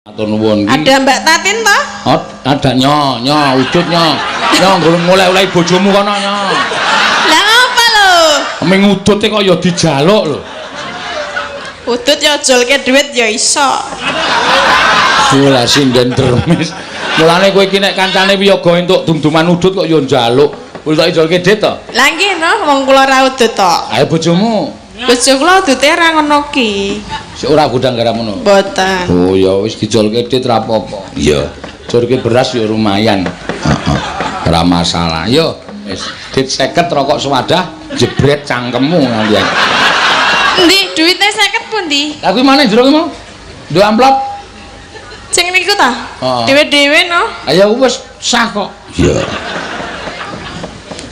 Matur nuwun iki. Ada Mbak Tatin toh? Oh, ada nyo, nyo, wujud nyo. Nyo ngoleh-oleh bojomu kono nyo. Lah ngapa lho? Ming udute kok ya dijaluk lho. Udut ya jolke duit ya iso. Lah sinden dermis. Mulane kowe iki nek kancane wiyaga entuk dum-duman udut kok ya njaluk. Wis tak ijolke dit to? Lah nggih no, wong kula ora udut to. Ayo bojomu. Bojo kula udute ora ngono ki. Sik ora gudang garam ngono. Mboten. Oh ya wis dijolke dit ra apa-apa. Iya. Jolke beras ya lumayan. Heeh. Ora masalah. Yo wis dit 50 rokok sewadah jebret cangkemmu nganti. Endi duwite 50 pundi? Lah kuwi mana jero kuwi mau? Nduk amplop. Sing niku ta? Heeh. Dhewe-dhewe no. Ayo wis sah kok. Iya.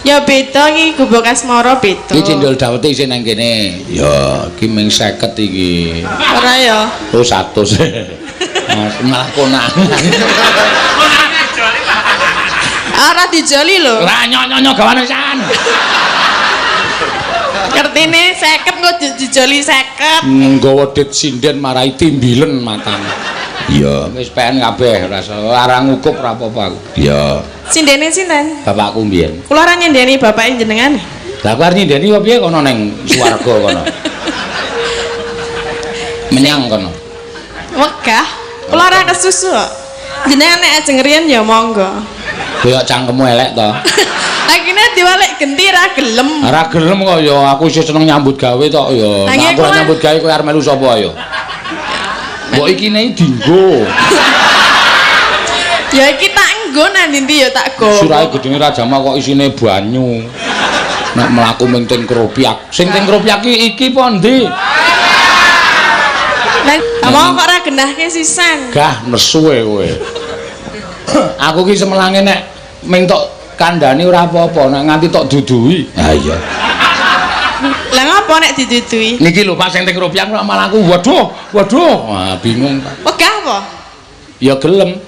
Ya beda iki Gubuk Asmara beda. Iki cendol dawete isih nang kene. Ya, iki ming 50 iki. Ora ya. Oh 100. Mas malah konangan. Ora dijoli lho. Ora nyok-nyok gawane san. Ngertine 50 kok dijoli 50. Nggawa dit sinden marai timbilen matane. Iya, wis PN kabeh ora ora ngukup ora apa-apa aku. Iya. Sindene sinten? Bapakku mbiyen. Kula ora nyendeni bapake jenengan. Lah aku arep nyindeni apa piye kono ning swarga kono. Menyang kono. Wegah. Kula ora kesusu kok. Jenengan nek ajeng riyen ya monggo. Koyo cangkemmu elek to. Lagine diwalek genti ra gelem. Ora gelem kok ya, aku isih seneng nyambut gawe tok ya. Nek aku ora nyambut gawe kowe arep melu sapa ayo? Mbok iki ne dinggo. Ya iki tak nggo nang ndi ya tak go. Surahe gedenge Rajama kok isine banyu. Nek mlaku ming teng Kropiak. Sing teng Kropiak iki iki po ndi? Lah omong kok ora genahke sisan. Gah nesu e kowe. Aku ki semelange nek ming tok kandhani ora apa-apa, nek nganti tok duduhi. Ha iya. Lah ngopo nek diduduhi? Niki lho Pak sing teng Kropiak kok malah aku waduh, waduh. Wah, bingung Pak. Wegah apa? Ya gelem.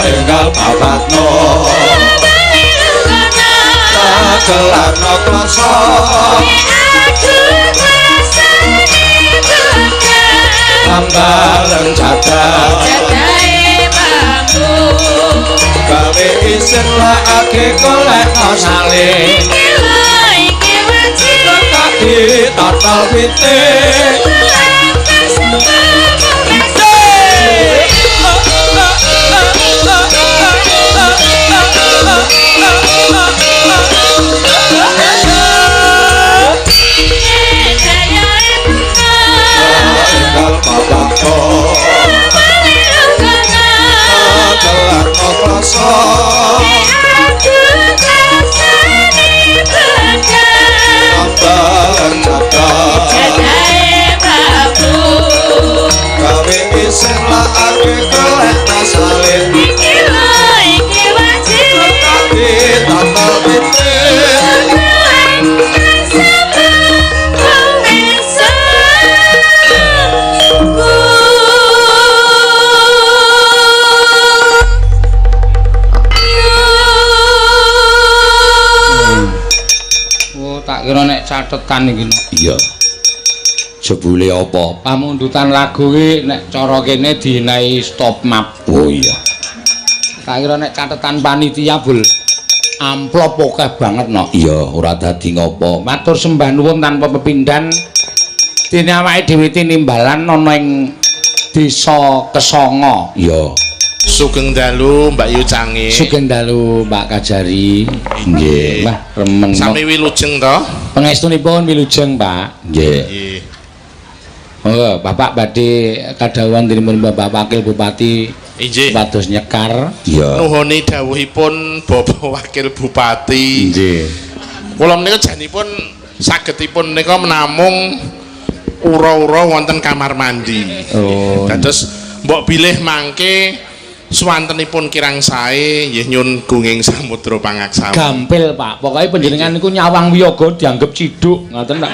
Enggal papatno kelarno klasa tambalen jadah gawe isin lakake golek salin ditotal pitik. Enggal papatno kelarno klasa tambalen jadah gawe isin lakake golek salin ditotal pitik. Oh, tak kira nek catetan iki. Iya. Jebule apa? Pamundutan lagu ki nek cara kene dinahi stop map. Oh iya. Tak kira nek catetan panitia bul amplop akeh banget no. Iya, ora dadi ngopo. Matur sembah nuwun tanpa pepindhan dene awake dhewe tinimbalan ana ing Desa Kesanga. Iya. Sugeng dalu Mbak Yu Cange. Sugeng dalu Mbak Kajari. Nggih. Wah, remen. Sami wilujeng to? Pangestunipun wilujeng, Pak. Nggih. Nggih. Monggo Bapak badhe kadhawuhan dening Bapak Wakil Bupati Inggih. Pados nyekar. Iya. Nuhoni dawuhipun Bapak Wakil Bupati. Nggih. Kula menika janipun Sagetipun menika menamung ura-ura wonten kamar mandi. Oh. Dados mbok bilih mangke swantenipun kirang sae nggih nyun gunging samudra pangaksawa. Gampil, Pak. Pokoke panjenengan niku nyawang wiyaga dianggep ciduk, ngoten tak.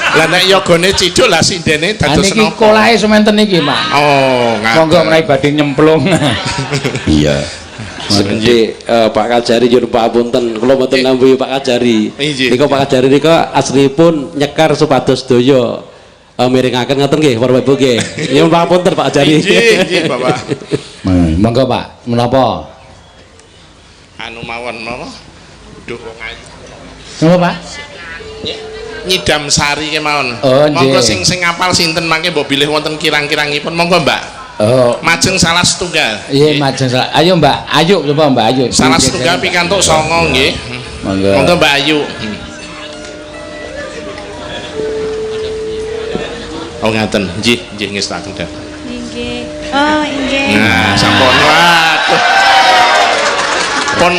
Lah nek yogane ciduk lah sindene dados niki napa? Kolahe sementen niki, Pak. Oh, ngaten. Monggo menawi badhe nyemplung. Iya. Sekedhik Pak Kajari nyuwun pangapunten, kula mboten nampi Pak Kajari. Inggih. Nika Pak Kajari nika aslinipun nyekar supados sedaya miringaken ngoten nggih para Bapak nggih. Nyuwun pangapunten Pak Kajari. Inggih, inggih Bapak. Monggo Pak, menapa? Anu mawon napa? Duh wong ayu. Napa, Pak? Nyidam sari kemawon. Oh, monggo nggih. sing sing ngapal sinten mangke mbok bilih wonten kirang-kirangipun monggo Mbak. Oh, Majeng salah setunggal. iya majeng salah. Ayo Mbak, ayo coba Mbak Ayu. Salah setunggal pikantuk songo nggih. Monggo. Monggo Mbak Ayu. Oh ngaten, nggih, nggih ngestaken dah. Nggih. Oh, nggih. Nah, sampun waduh. Pun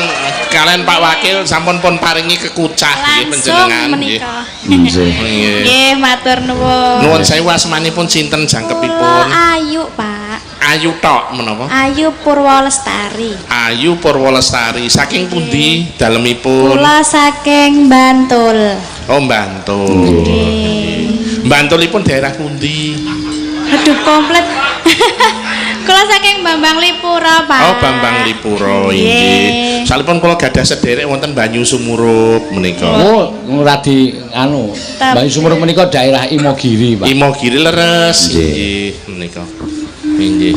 kalian Pak Wakil sampun pun paringi kekucah nggih Langsung panjenengan nggih. menika. Nggih. Nggih. Nggih, matur nuwun. Nuwun sewu asmanipun sinten jangkepipun? Kula Ayu, Pak. Ayu tok menapa? Ayu Purwo Lestari. Ayu Purwo Lestari. Saking pundi dalemipun? Kula saking Bantul. Oh, Bantul. Nggih. Bantulipun daerah pundi? Aduh, komplit. Kula saking Bambang Lipuro, Pak. Oh, Bambang Lipuro inggih. Salipun kula gadah sederek wonten Banyu Sumurup menika. Oh, radi anu. Banyu Sumurup menika daerah Imogiri, Pak. Imogiri leres inggih menika. Inggih.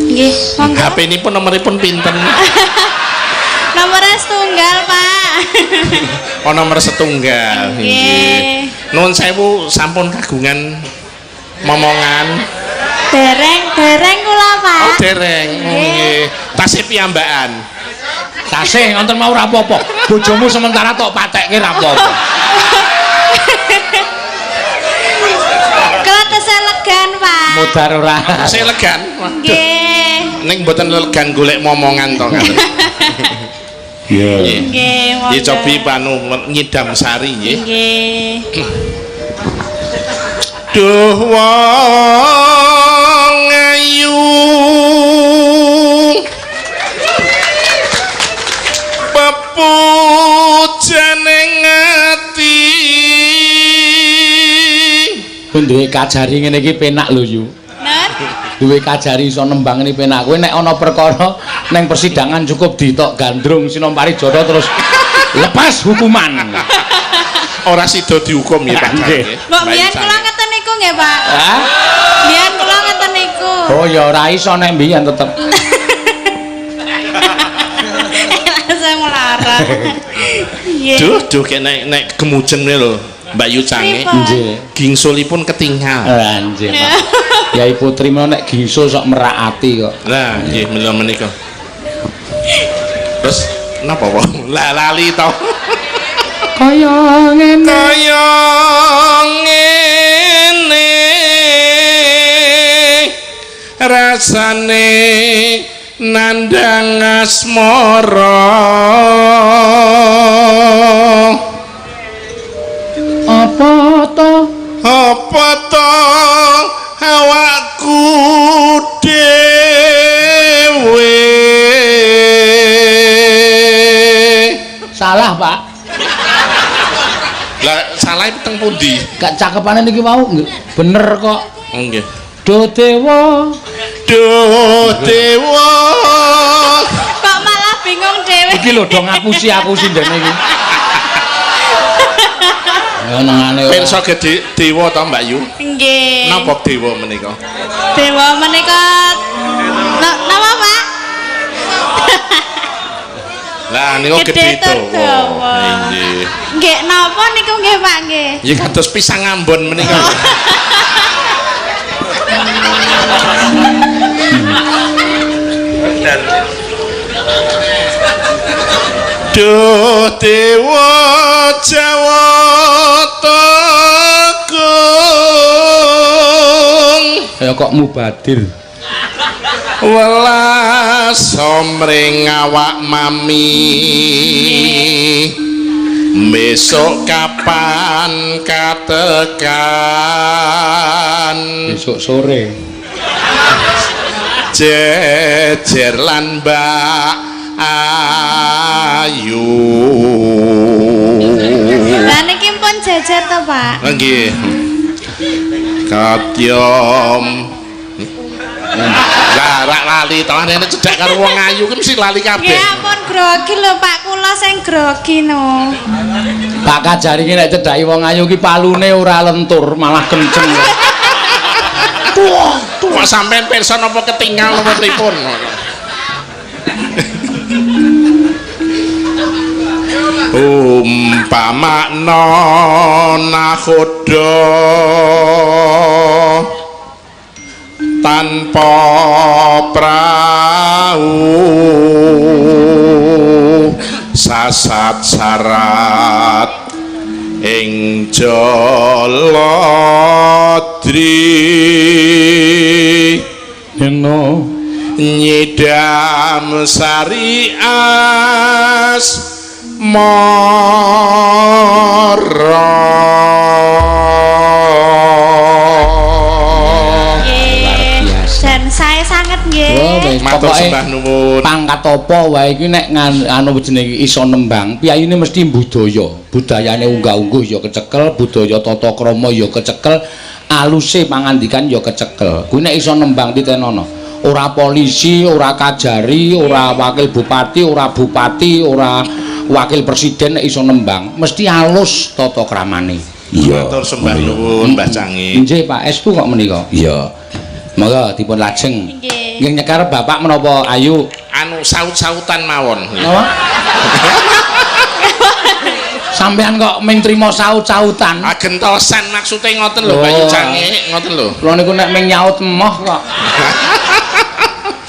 Nggih, monggo. HP-nipun nomoripun pinten? Nomor setunggal, Pak. Oh, nomor setunggal. Nggih. Nuwun sewu sampun kagungan momongan. Dereng, dereng kula, Pak. Oh, dereng. Nggih. Tasih piyambakan. Tasih ngonten mau ora apa-apa. Bojomu sementara tok patekke ora apa-apa. Kula tesih legan, Pak. Modar ora. Tasih legan. Waduh. Nggih. Ning mboten legan golek momongan to ngaten. Iya. Nggih, monggo. Nggih cobi panu nyidam sari nggih. Nggih. Duh wong ayu pepujane ati. Kowe duwe kajari ngene iki penak lho Yu. Ner. Duwe kajari iso nembang ngene penak. Kowe nek ana perkara neng persidangan cukup ditok gandrung Sinom Parijoto terus lepas hukuman. Ora sida dihukum ya Pak. Nggih. Mbok mbiyen kula ngeten niku nggih, Pak. Hah? Mbiyen kula ngeten niku. Oh ya ora iso nek mbiyen tetep. Langsung lara. Nggih. Duh, duh kene nek gemujeng lho Mbak Yu Cange. Nggih. Gingsulipun ketinggal. Lah nggih, Pak. Yai Putri menawa nek gingsul sok merak ati kok. Lah nggih mila menika. Terus napa wae? Lah lali to. Kaya ngene. Kaya ngene rasane nandhang asmara. Apa to? Apa to awakku dhewe? Salah, Pak. Lah salah teng pundi? Gak cakepane niki wau bener kok. Nggih. Do dewa. Duh dewa. Kok malah bingung dhewe. Iki lho do ngapusi aku sindene iki. Nengane. Pirsa gedhe dewa to Mbak Yu? Nggih. Napa dewa menika? Dewa menika napa, Pak? Lah niku Gedhe gedhe dawa. Nggih. Nggih napa niku nggih, Pak nggih? Nggih kados pisang Ambon menika. Duh dewa Jawata Agung Kaya kok mubadir. Welas somring awak mami Besok kapan katekan? Besok sore. Jejer lan Mbak Ayu. Lah niki pun jejer to, Pak? Nggih. Katyom. Lah rak lali to nek cedhak karo wong ayu ki mesti lali kabeh. Nggih ampun grogi lho Pak, kula sing grogi no. Pak Kajari ki nek cedhaki wong ayu ki palune ora lentur, malah kenceng. Kok sampean pirsa napa ketinggal napa pripun? Umpamakna nakhoda tanpa prau sasat sarat ing jaladri Eno nyidam sari as mara. Dan saya sangat nggih. Matur sembah nuwun. Pangkat apa wae iki nek anu jenenge iso nembang, piyayine mesti budaya. Budayane unggah-ungguh ya kecekel, budaya tata krama ya kecekel, aluse pangandikan ya kecekel. Kuwi nek iso nembang titenono. Ora polisi, ora kajari, ora wakil bupati, ora bupati, ora wakil presiden nek iso nembang, mesti alus tata kramane. Iya. Matur sembah nuwun Mbah Cangi. Nggih Pak Estu kok menika. Iya. Monggo dipun lajeng. Nggih. Nggih nyekar bapak menapa ayu? Anu saut-sautan mawon. Napa? Sampean kok ming trima saut-sautan? Ah gentosan maksude ngoten lho Mbak Cangi, ngoten lho. Kula niku nek ming nyaut emoh kok.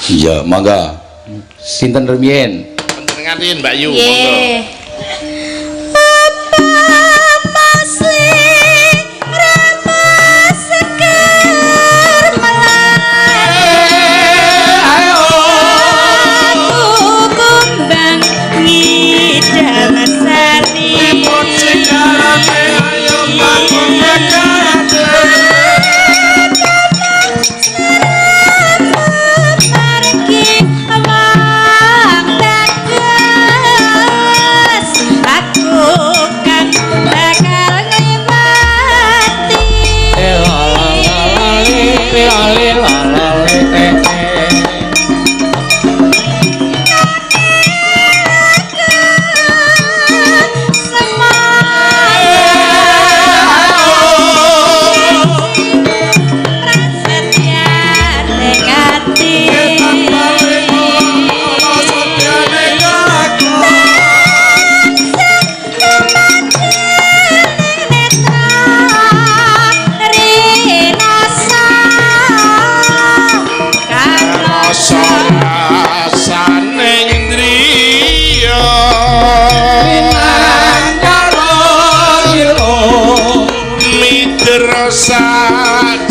Iya, monggo. Sinten rumiyin? Panjenengan riyin Mbak Yu, monggo.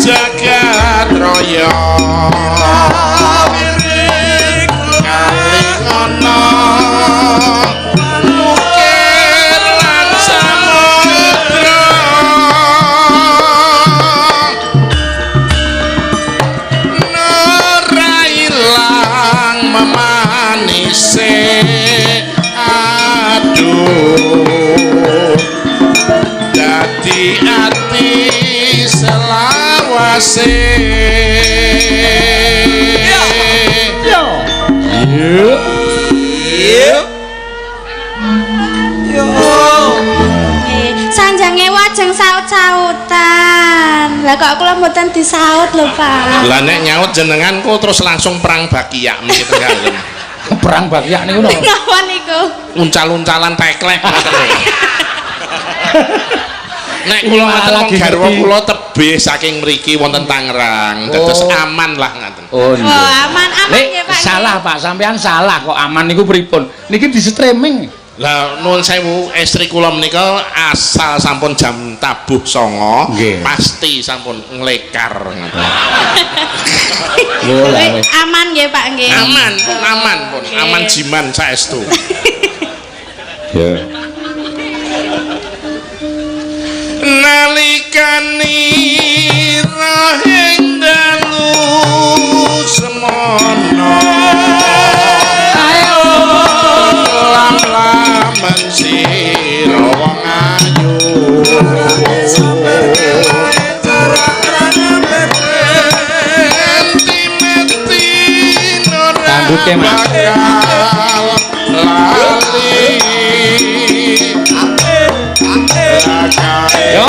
Jagat raya kalingono ukir lan samudra ora ilang memanise aduh dadi ati selawase. Sanjange wajeng saut-sautan. Lah kok kula mboten disaut lho, Pak. Lah nek nyaut jenengan kok terus langsung perang bakiak mriki tenggalem. Perang bakiak niku napa? Napa niku? Uncal-uncalan teklek ngoten lho. Nek kula ngaten wong garwa kula tebih saking mriki wonten Tangerang, dados aman lah ngaten. Oh, aman, aman nggih Pak. Salah Pak, sampean salah kok aman niku pripun? Niki di streaming. Lah nuwun sewu, estri kula menika asal sampun jam tabuh 9 pasti sampun nglekar ngaten. Lho lah wis. Aman nggih Pak nggih. Aman pun, aman pun, aman jiman saestu. Ya. Nalikanira ing dalu semono, lam-laman sira wong ayu. Dangdute, Mas. Bakal lali. Yo.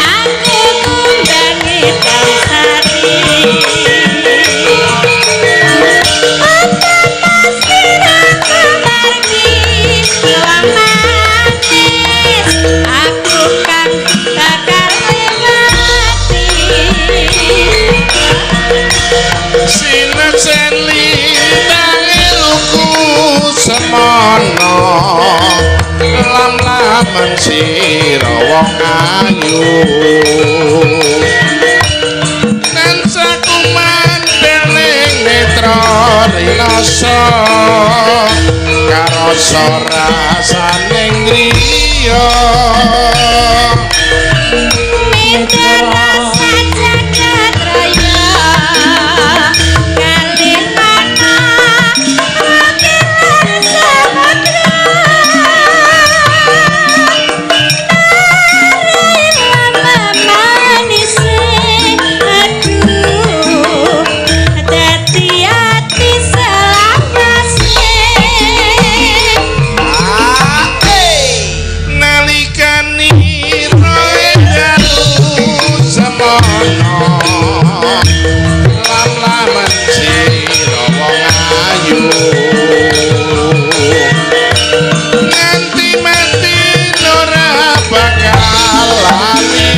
Aku kundangi Tansari. Aku kang bakal mati. Sineksen lintange luku semono, lam-laman sira wong ayu. Tansah kumandel ning netra rinasa, karasa rasane griya. Mitra sajagat raya kalih mana rokilan samudra. Manis aduh dadi ati selawase. Nalikanira dalu semono, lam-laman sira wong ayu. Nganti mati ora bakal lali,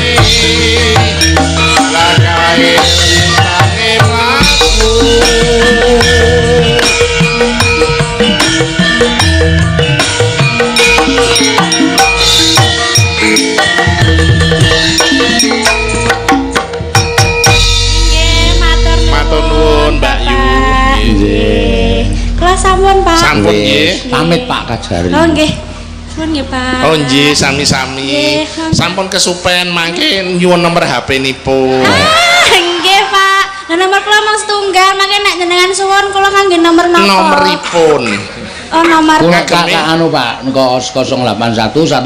lakae lintange mlaku. Nggih, matur nuwun. Matur nuwun, Mbak Yu. Bapak. Nggih. Kula sampun, Pak. Sampun nggih. Pamit Pak Kajari. Oh nggih. Suwun nggih, Pak. Oh nggih, sami-sami. Nggih. Sampun kesupen mangke nyuwun nomor HP nipun. Ah, nggih, Pak. Lah nomor kula mung setunggal, mangke nek jenengan suwun kula ngangge nomor napa? Nomoripun. Oh, nomor. Kula tak anu Pak, 081 125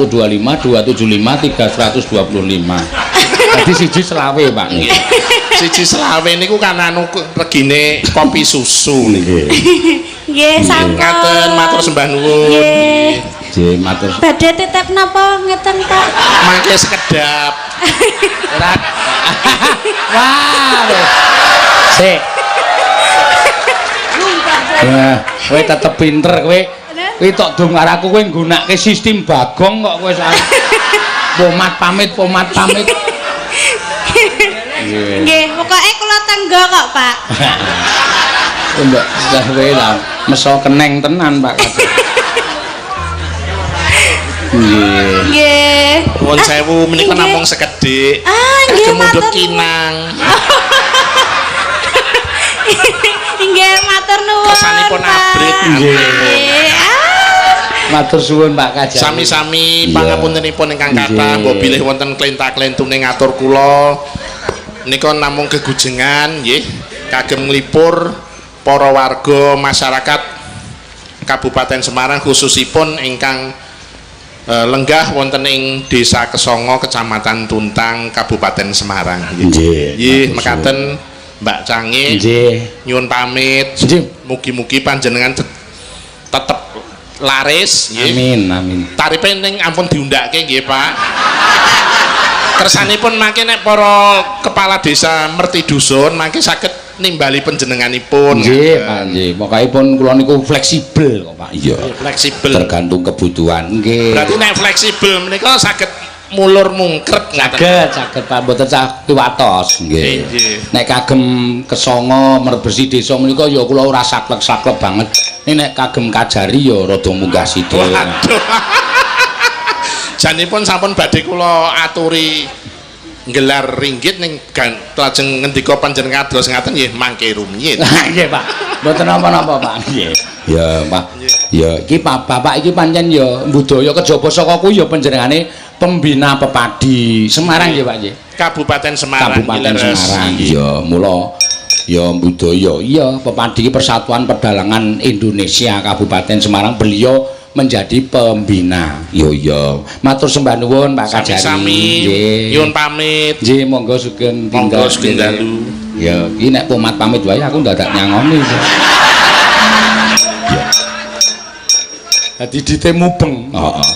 275 325. Dadi siji selawe Pak niki. Siji selawe niku kan anu regine kopi susu niku. Nggih. Nggih, sampun. Ngaten matur sembah nuwun. Nggih. Nggih, matur. Badhe titip napa ngeten, Pak? Mangke sekedap. Ora. Wah. Wis. Sik. Wah, kowe tetep pinter kowe. Kowe tok dong karo aku kowe nggunakake sistem Bagong kok kowe sak. Pomat pamit, pomat pamit. Nggih. Nggih, pokoke kula tenggo kok, Pak. Mbak, dah kowe lah meso keneng tenan Pak. Nggih. Nggih. Nuwun sewu menika nggih. namung sekedhik. Ah, nggih, Kagem mundhut matur nuwun. kinang. Nggih, matur nuwun. Kersanipun Pak. abrit. Nggih. Nggih. Ah. Matur suwun Pak Kajari. Sami-sami Iya. pangapuntenipun ingkang kathah Nggih. mbok bilih wonten klentak-klentune ngatur kula. Nika namung gegujengan nggih kagem nglipur para warga masyarakat Kabupaten Semarang khususipun ingkang lenggah wonten ing Desa Kesongo Kecamatan Tuntang Kabupaten Semarang. Nggih. Nggih, mekaten Mbak Cange Nggih. nyuwun pamit. Nggih. Mugi-mugi panjenengan tetep laris nggih. Amin, amin. Tarife ning ampun diundhakke nggih, Pak. Kersanipun mangke nek para kepala desa merti dusun mangke saged nimbali panjenenganipun. Nggih, Pak, nggih. Pokokipun kula niku fleksibel kok, Pak. Iya. Fleksibel. Tergantung kebutuhan. Nggih. Berarti nek fleksibel menika saged mulur mungkret ngaten. Saged, saged Pak, mboten sah kiwatos. Nggih. Nek kagem Kesanga Merbersih desa menika ya kula ora saklek-saklek banget. Nek nek kagem Kajari ya rada munggah sithik. Waduh. Janipun sampun badhe kula aturi nggelar ringgit ning lajeng ngendika panjenengan dados ngaten nggih mangke rumiyin. Nggih, Pak. Mboten napa-napa, Pak. Nggih. Ya, Pak. Ya, iki Pak, Bapak iki pancen ya budaya kejaba saka kuwi ya panjenengane pembina pepadi Semarang nggih, Pak nggih. Kabupaten Semarang. Kabupaten Semarang. Ya, mula ya budaya. Iya, pepadi iki Persatuan Pedalangan Indonesia Kabupaten Semarang, beliau menjadi pembina. Yo yo. Matur sembah nuwun Pak Kajari. Sami-sami. Nyuwun pamit. Nggih, monggo sugeng Monggo sugeng dalu. Ya, iki nek pomat pamit wae aku ndadak nyangoni. Ya. Dadi dite mubeng. Heeh.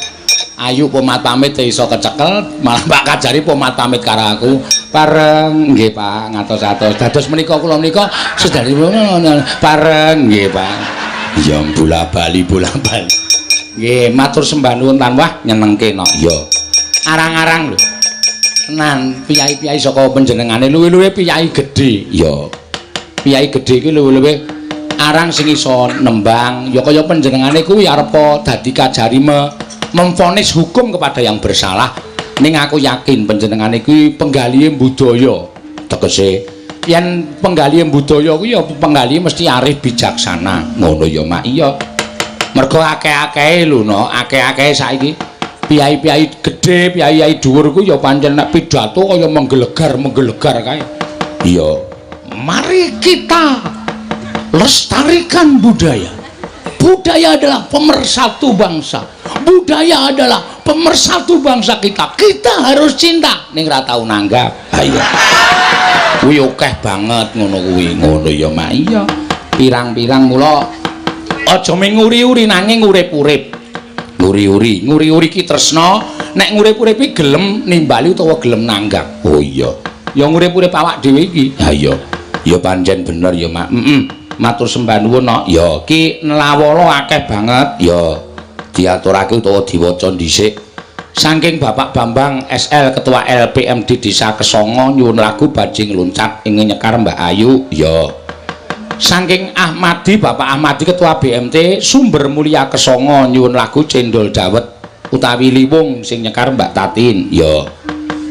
Ayu pomat pamit iso kecekel, malah Pak Kajari pomat pamit karo aku. Pareng nggih Pak, ngatos-atos. Dados menika kula menika sedanipun pareng nggih Pak. Ya bola-bali bola-bali. Nggih, matur sembah nuwun tan wah nyenengke no. Iya. Arang-arang lho. Tenan piyai-piyai saka panjenengane luwih-luwih piyai gedhe. Iya. Piyai gedhe iki luwih-luwih arang sing iso nembang. Ya kaya panjenengane kuwi arepa dadi kajari memvonis hukum kepada yang bersalah. Ning aku yakin panjenengane kuwi penggalihe budaya. Tegese yen penggalihe budaya kuwi ya penggalihe mesti arif bijaksana. Ngono ya, Mak. Iya. Mergo akeh-akehe lho no, akeh-akehe saiki piyai-piyai gedhe, piyai-piyai dhuwur ku ya pancen nek pidato kaya menggelegar-menggelegar kae. Iya. Mari kita lestarikan budaya. Budaya adalah pemersatu bangsa. Budaya adalah pemersatu bangsa kita. Kita harus cinta. Ning ra tau nanggap. Ha iya. Kuwi akeh banget ngono kuwi. Ngono ya, Mak. Iya. Pirang-pirang mula aja mung nguri-uri nanging urip-urip. Nguri-uri, nguri-uri ki tresna, nek ngurip-urip iki gelem nimbali utawa gelem nanggap. Oh iya. Ya ngurip-urip awak dhewe iki. Ha iya. Ya pancen bener ya, Mak. Heeh. Matur sembah nuwun, no. Ya ki nelawala akeh banget. Ya diaturake utawa diwaca dhisik. Saking Bapak Bambang SL Ketua LPMD Desa Kesanga nyuwun lagu Bajing Loncat ing nyekar Mbak Ayu. Ya. Saking Ahmadi, Bapak Ahmadi Ketua BMT Sumber Mulia Kesanga nyuwun lagu Cendol Dawet utawi Liwung sing nyekar Mbak Tatin. Ya.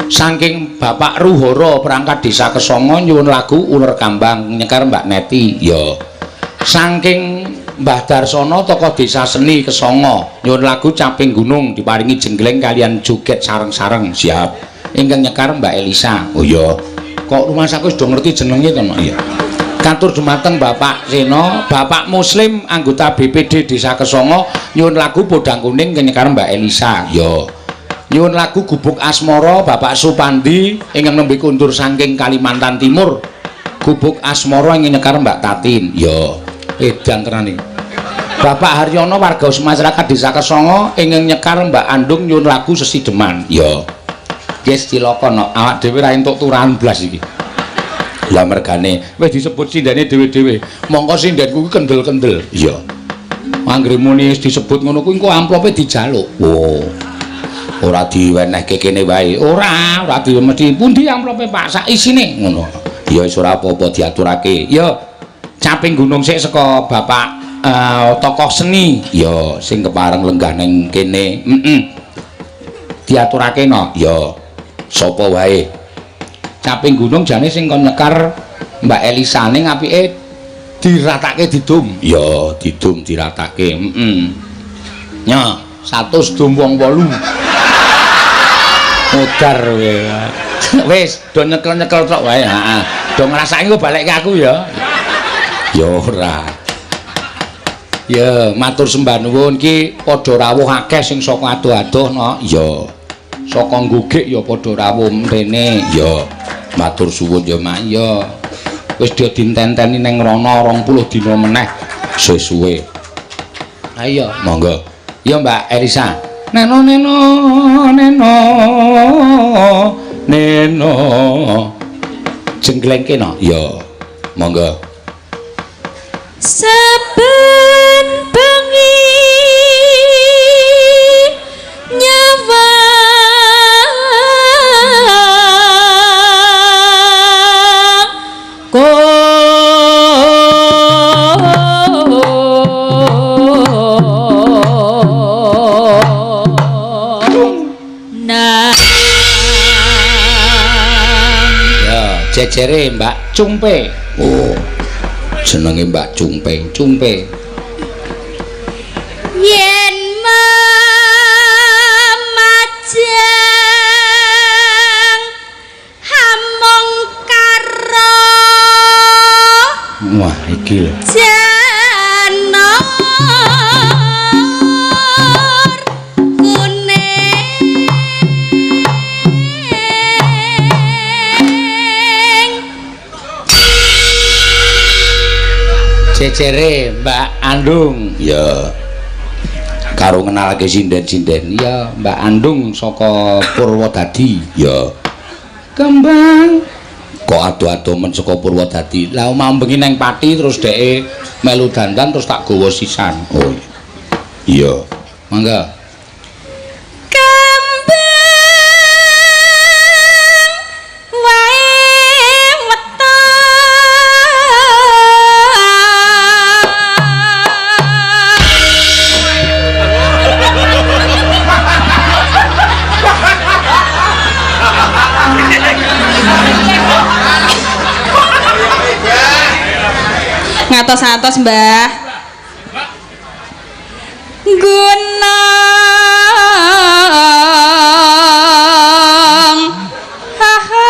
Saking Bapak Ruhoro perangkat Desa Kesanga nyuwun lagu Uler Kambang nyekar Mbak Neti. Ya. Saking Mbah Darsono tokoh Desa Seni Kesanga nyuwun lagu Caping Gunung diparingi jenggleng kalian joget sareng-sareng. Siap. Ingkang nyekar Mbak Elisa. Oh iya. Kok rumangsaku wis do ngerti jenenge to, Mak? Iya. Katur dumateng Bapak Seno, Bapak Muslim anggota BPD Desa Kesanga nyuwun lagu Podang Kuning nyekar Mbak Elisa. Ya. Nyuwun lagu Gubuk Asmara Bapak Supandi ingkang nembe kundur saking Kalimantan Timur. Gubuk Asmara ingkang nyekar Mbak Tatin. Ya. Edan tenan iki. Bapak Haryono warga masyarakat Desa Kesanga ingkang nyekar Mbak Andung nyuwun lagu Sesideman. Ya. Wis cilaka no, awak dhewe ra entuk turahan blas iki. Lah mergane wis disebut sindene dhewe-dhewe. Mongko sindenku kuwi kendel-kendel. Iya. Anggere muni wis disebut ngono kuwi engko amplope dijaluk. Oh. Ora diwenehke kene wae. Ora, ora di mesti pundi amplope Pak sak isine ngono. Ya wis ora apa-apa diaturake. Ya Caping Gunung sik saka Bapak tokoh seni. Ya sing kepareng lenggah ning kene. Heeh. Diaturake no. Ya. Sapa wae? Caping Gunung jane sing kon nyekar Mbak Elisa ning apike diratake didum. Ya, didum diratake. Heeh. Nya, 100 dum wong 8. Modar kowe. Wis, do nyekel-nyekel tok wae, heeh. Do ngrasake engko balekke aku ya. Ya ora. Ya, matur sembah nuwun ki padha rawuh akeh sing saka adoh-adoh no. Ya. Saka Nggugik ya padha rawuh mrene. Ya. Matur suwun ya, Mak. Ya. Wis do dintenteni ning rono 20 dina meneh suwe-suwe. Ayo, monggo. Ya Mbak Elisa. Neno neno neno neno. Jengglengke no. Ya. Monggo. Saben bengi nyawang Jejere Mbak Cungpe. Oh. Jenenge Mbak Cungpe. Cungpe. Yen memajang hamong karo. Wah, iki lho. Janur kuning. Jejere Mbak Andung. Ya. Karo ngenalake sinden-sinden. Ya, Mbak Andung saka Purwodadi. Ya. Kembang kok ado-ado men saka Purwodadi. Lah omah bengi nang Pati terus dheke melu dandan terus tak gawa sisan. Oh. Iya. Mangga. Ngatos-atos, Mbah. Gunung ha ha.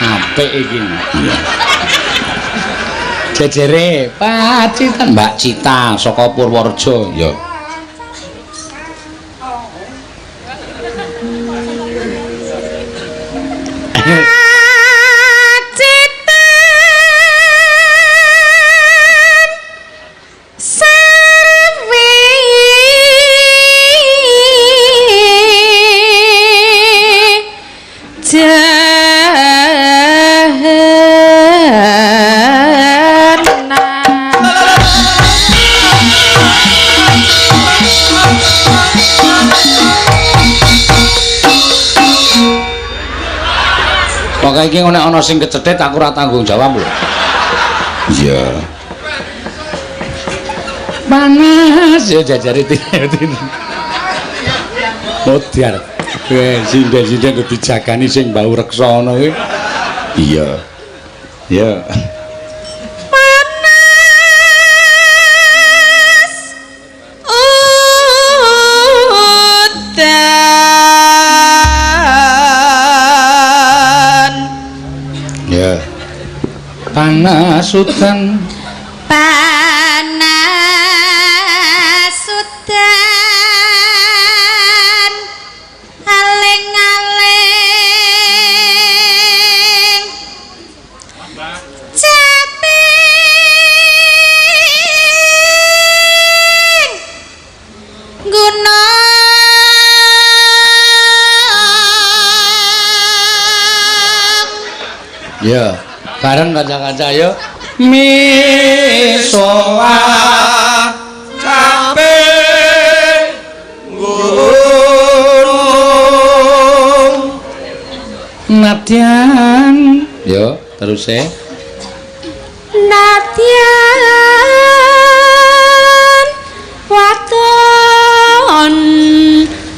Apik iki. Jejere Pacitan Mbak Cita saka Purworejo. Ya. Pacitan sarwi jahana. Pokoke iki nek ana sing kecethit aku ora tanggung jawab lho. Iya. Panas ya jajare tin. Modar. Sinden-sinden kudu dijagani sing bau reksa ngono kuwi. Iya. Iya. Panas udan. Ya. Panas udan. Panas udan aling-aling caping gunung. Ya. Bareng kanca-kanca ayo. Misoa caping gunung. Nadyan. Yo, terus e. Nadyan waton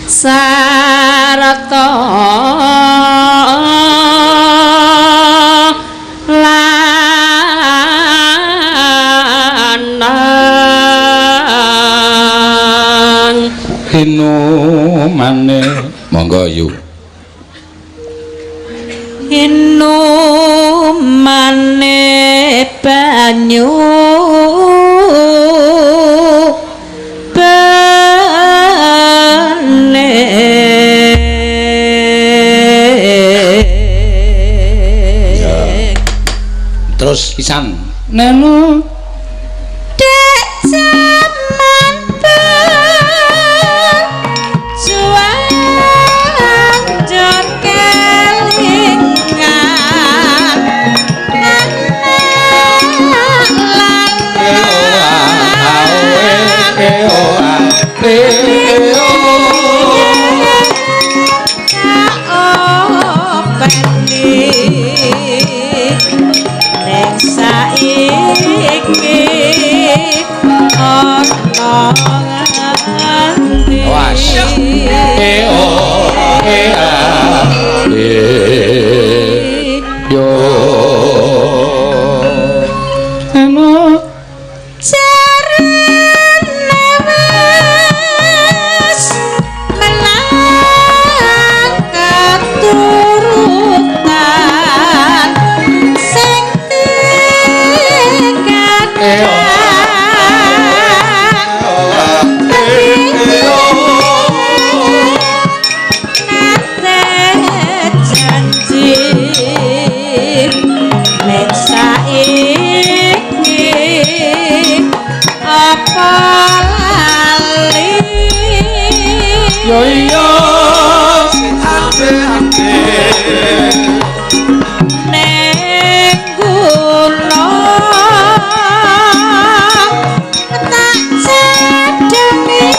sarata lanang. Hinumane. Monggo yu. Hinumane banyu bane. Terus pisan. Neno Dek jaman Yo eno Jarene wis menang keturutan sing dikandang nate janji nek saiki apa lali yo iya ning gunung tak cedhaki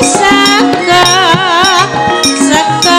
saka saka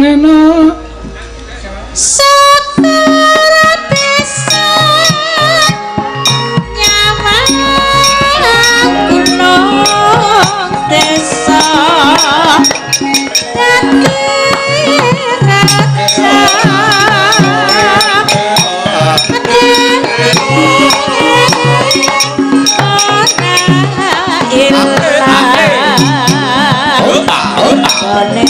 Neno Syukur bisa nyawang gunung desa dadi raja ora ilang Bone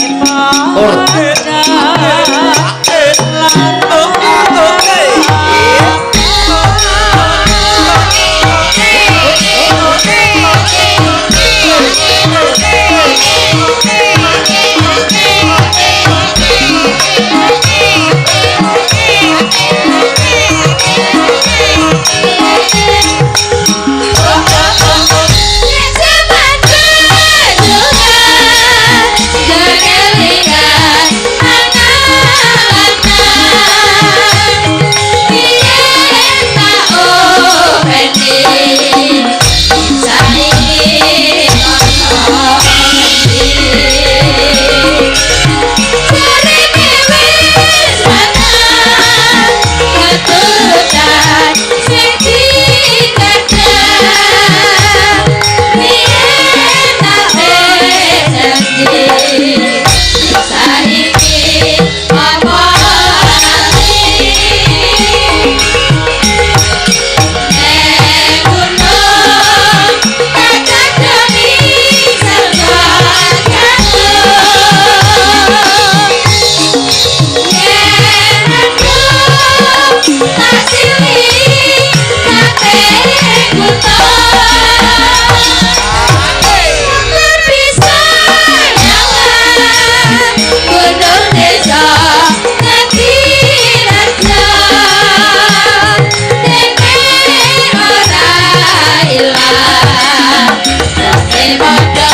padha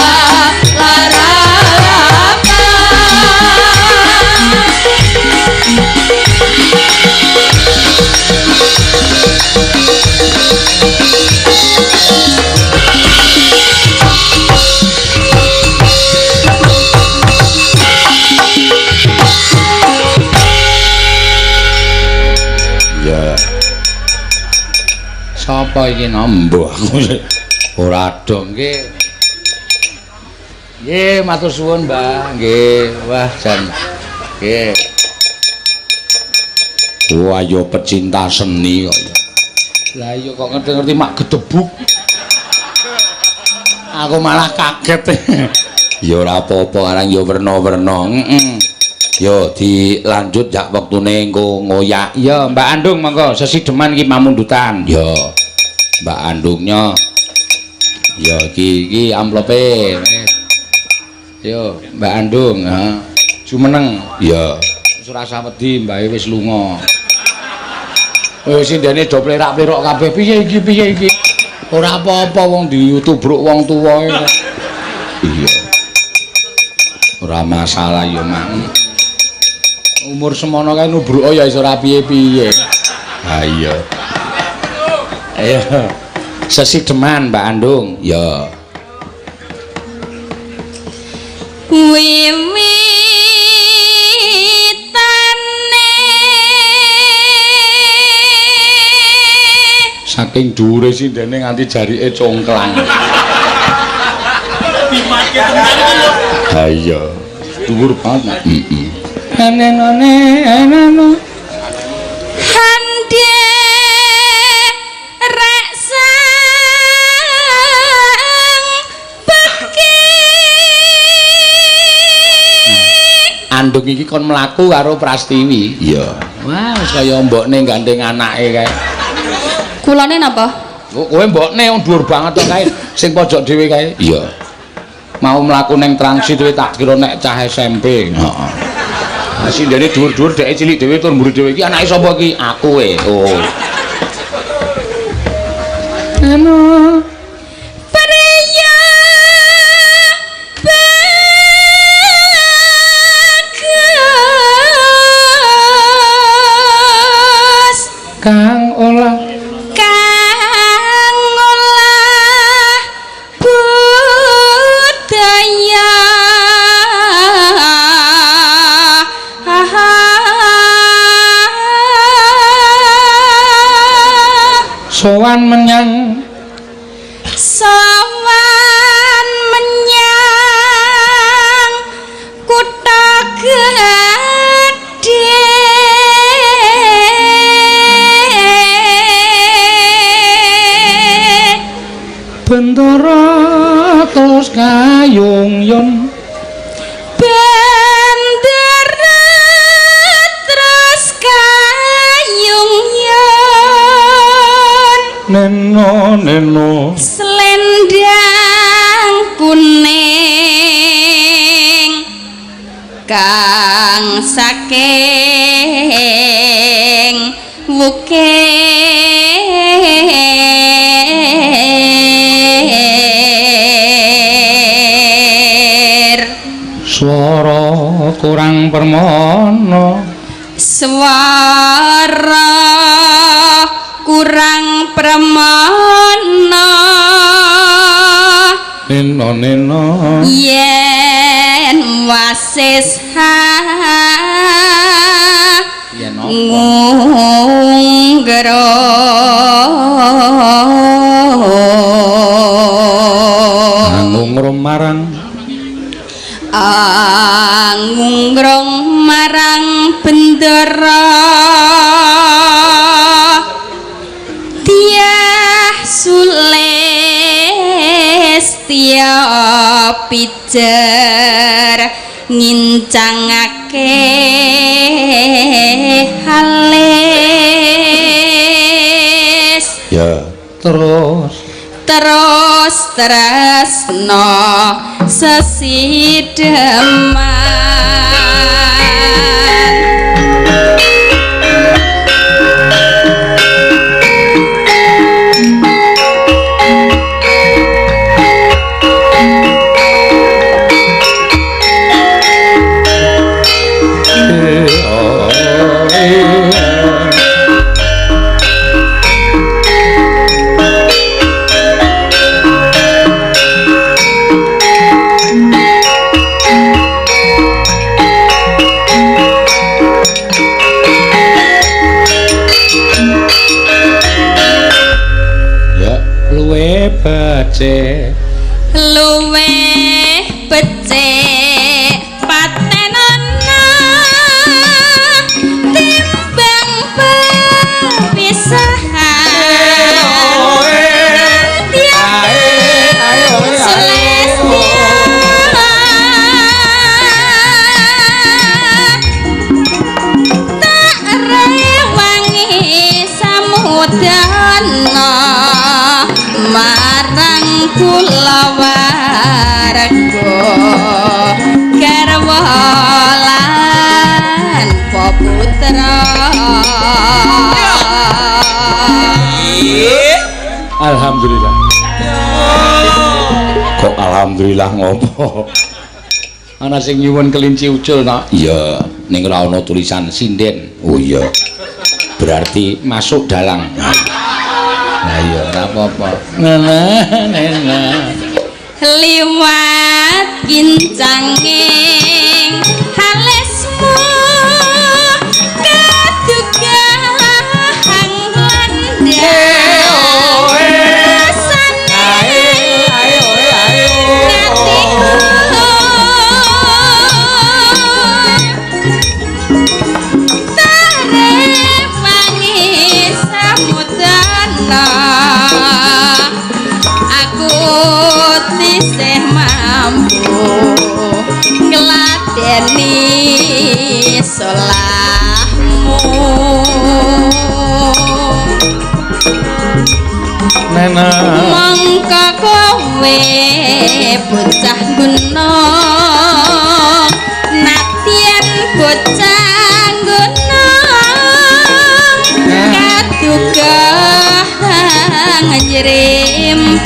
Ya. Sapa iki nambuh aku ora ado nggih. Nggih, matur suwun, Mbah. Nggih, wah jan. Nggih. Wah, yo pecinta seni kok. Lah iya kok ngerti-ngerti mak gedebuk. Aku malah kaget. Ya ora apa-apa, arang ya werna-werna. Heeh. Yo dilanjut jak wektune engko ngoyak. Ya, Mbak Andung monggo sesideman iki pamundutan. Ya. Mbak Andungnya. Ya iki iki amplope. Yo, Mbak Andung, ha. Jumeneng. Ya. Wis ora usah wedi, Mbake wis lunga. Wis sindene do plerak-plerok kabeh. Piye iki, piye iki? Ora apa-apa wong ditubruk wong tuwa. Iya. Ora masalah ya, Mang. Umur semono kae nubruka ya iso ora piye-piye. Ha iya. Ayo. Sesideman Mbak Andung. Ya. Wiwitane saking dhuwure sindene nganti jarike congklang. Ha iya. Dhuwur banget. Heeh. Nenene eneno hande rek sang beki. Andung iki kon mlaku karo Prastiwi. Iya. Wah, wis kaya mbokne gandeng anake kae. Kulane napa? Kowe mbokne wong dhuwur banget to kae, sing pojok dhewe kae. Iya. Mau mlaku ning transit kowe tak kira nek cah SMP. Heeh. Lah sindene dhuwur-dhuwur dheke cilik dhewe tur mburi dhewe iki anake sapa iki? Aku e. Oh. Anu Priya bagus kang olah kang olah budaya sowan menyang sowan menyang kutha gedhe bendara terus kayung yun bendera terus kayung yun neno neno selendang kuning kang saking wukir swara kurang permono swara kurang permono neno neno yen wasis ha yen apa ngunggro ngungrum marang ngungrong marang bendera tiah sulestya pijer ngincangake halis ya terus terus tresno sesideman. Ya luwe becik Luwe becik patenana timbang pepisahan. Tak rewangi samudana marang kulawarga garwa lan putra. Alhamdulillah. Kok alhamdulillah ngopo? Ana sing nyuwun kelinci ucul, Nak? Iya. Ning ora ana tulisan sinden. Oh iya. Berarti masuk dalang. Lah iya ora apa-apa. Nah. Liwat kincanging alismu kadugang landang rasane atiku tarewangi samudana aku tisih mampu ngladeni solahmu. Nena. Mongko kowe bocah gunung, nadyan bocah gunung kaduga nyrimpung.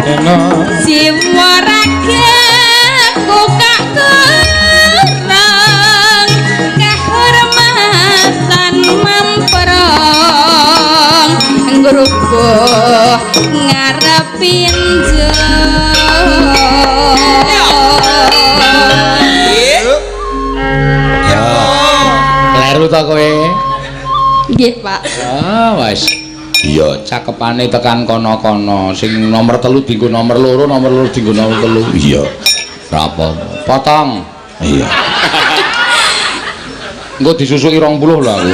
Nena. Jiwa ragaku kak kurang kahormatan mamprong ngrubuh ngarepin Kleru ta kowe? Nggih, Pak. Ah, wis. Iya, cakepane tekan kono-kono. Sing nomor 3 dienggo nomor 2, nomor 2 dienggo nomor 3. Iya. Ora apa-apa. Potong. Iya. Engko disusuki 20 lho aku.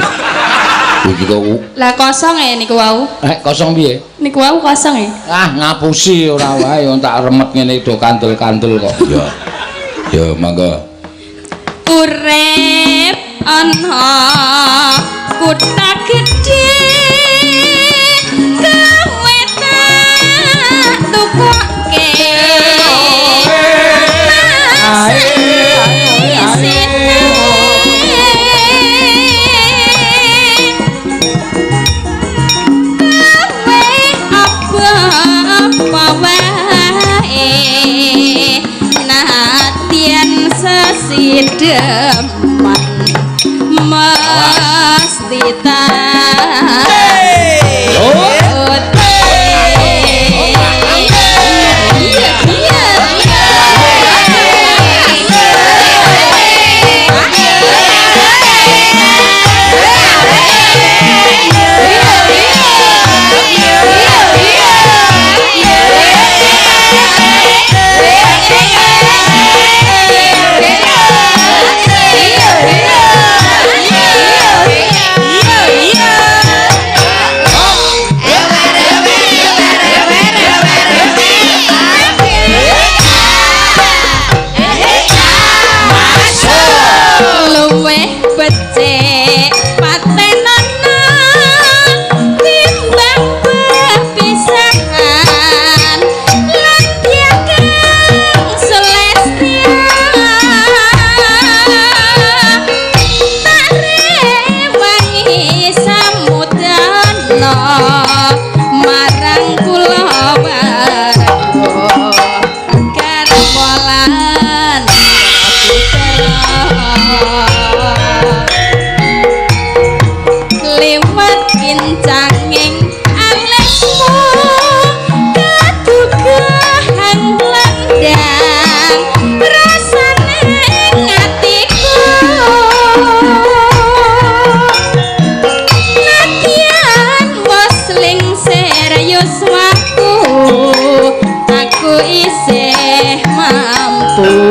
Iki kok Lah kosong e niku wau. Kosong piye? Niku wau kosong e. Ah, ngapusi ora wae wong tak remet ngene do kandel-kandel kok. Iya. Ya, monggo. Urip ana kutha gedhe kowe tak tukoke isine kowe apa wae nadyan sesideman mesti tak Luweh becik patenana timbang pepisahan lan tiang celestia tak rewangi samudana marang kula warga garwa lan putra liwat kincanging alismu kadugahan landang rasane atiku nadyan wis lingsir yuswaku aku isih mampu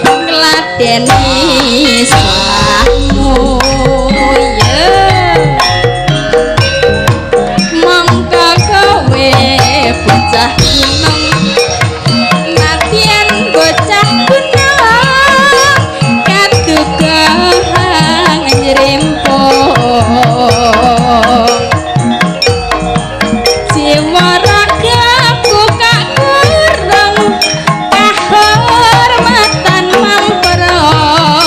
ngladeni salahmu ya. Mongko kowe bocah gunung nadyan bocah gunung kadugahan nyrimpung jiwa ragaku kak kurang kahormatan mamprong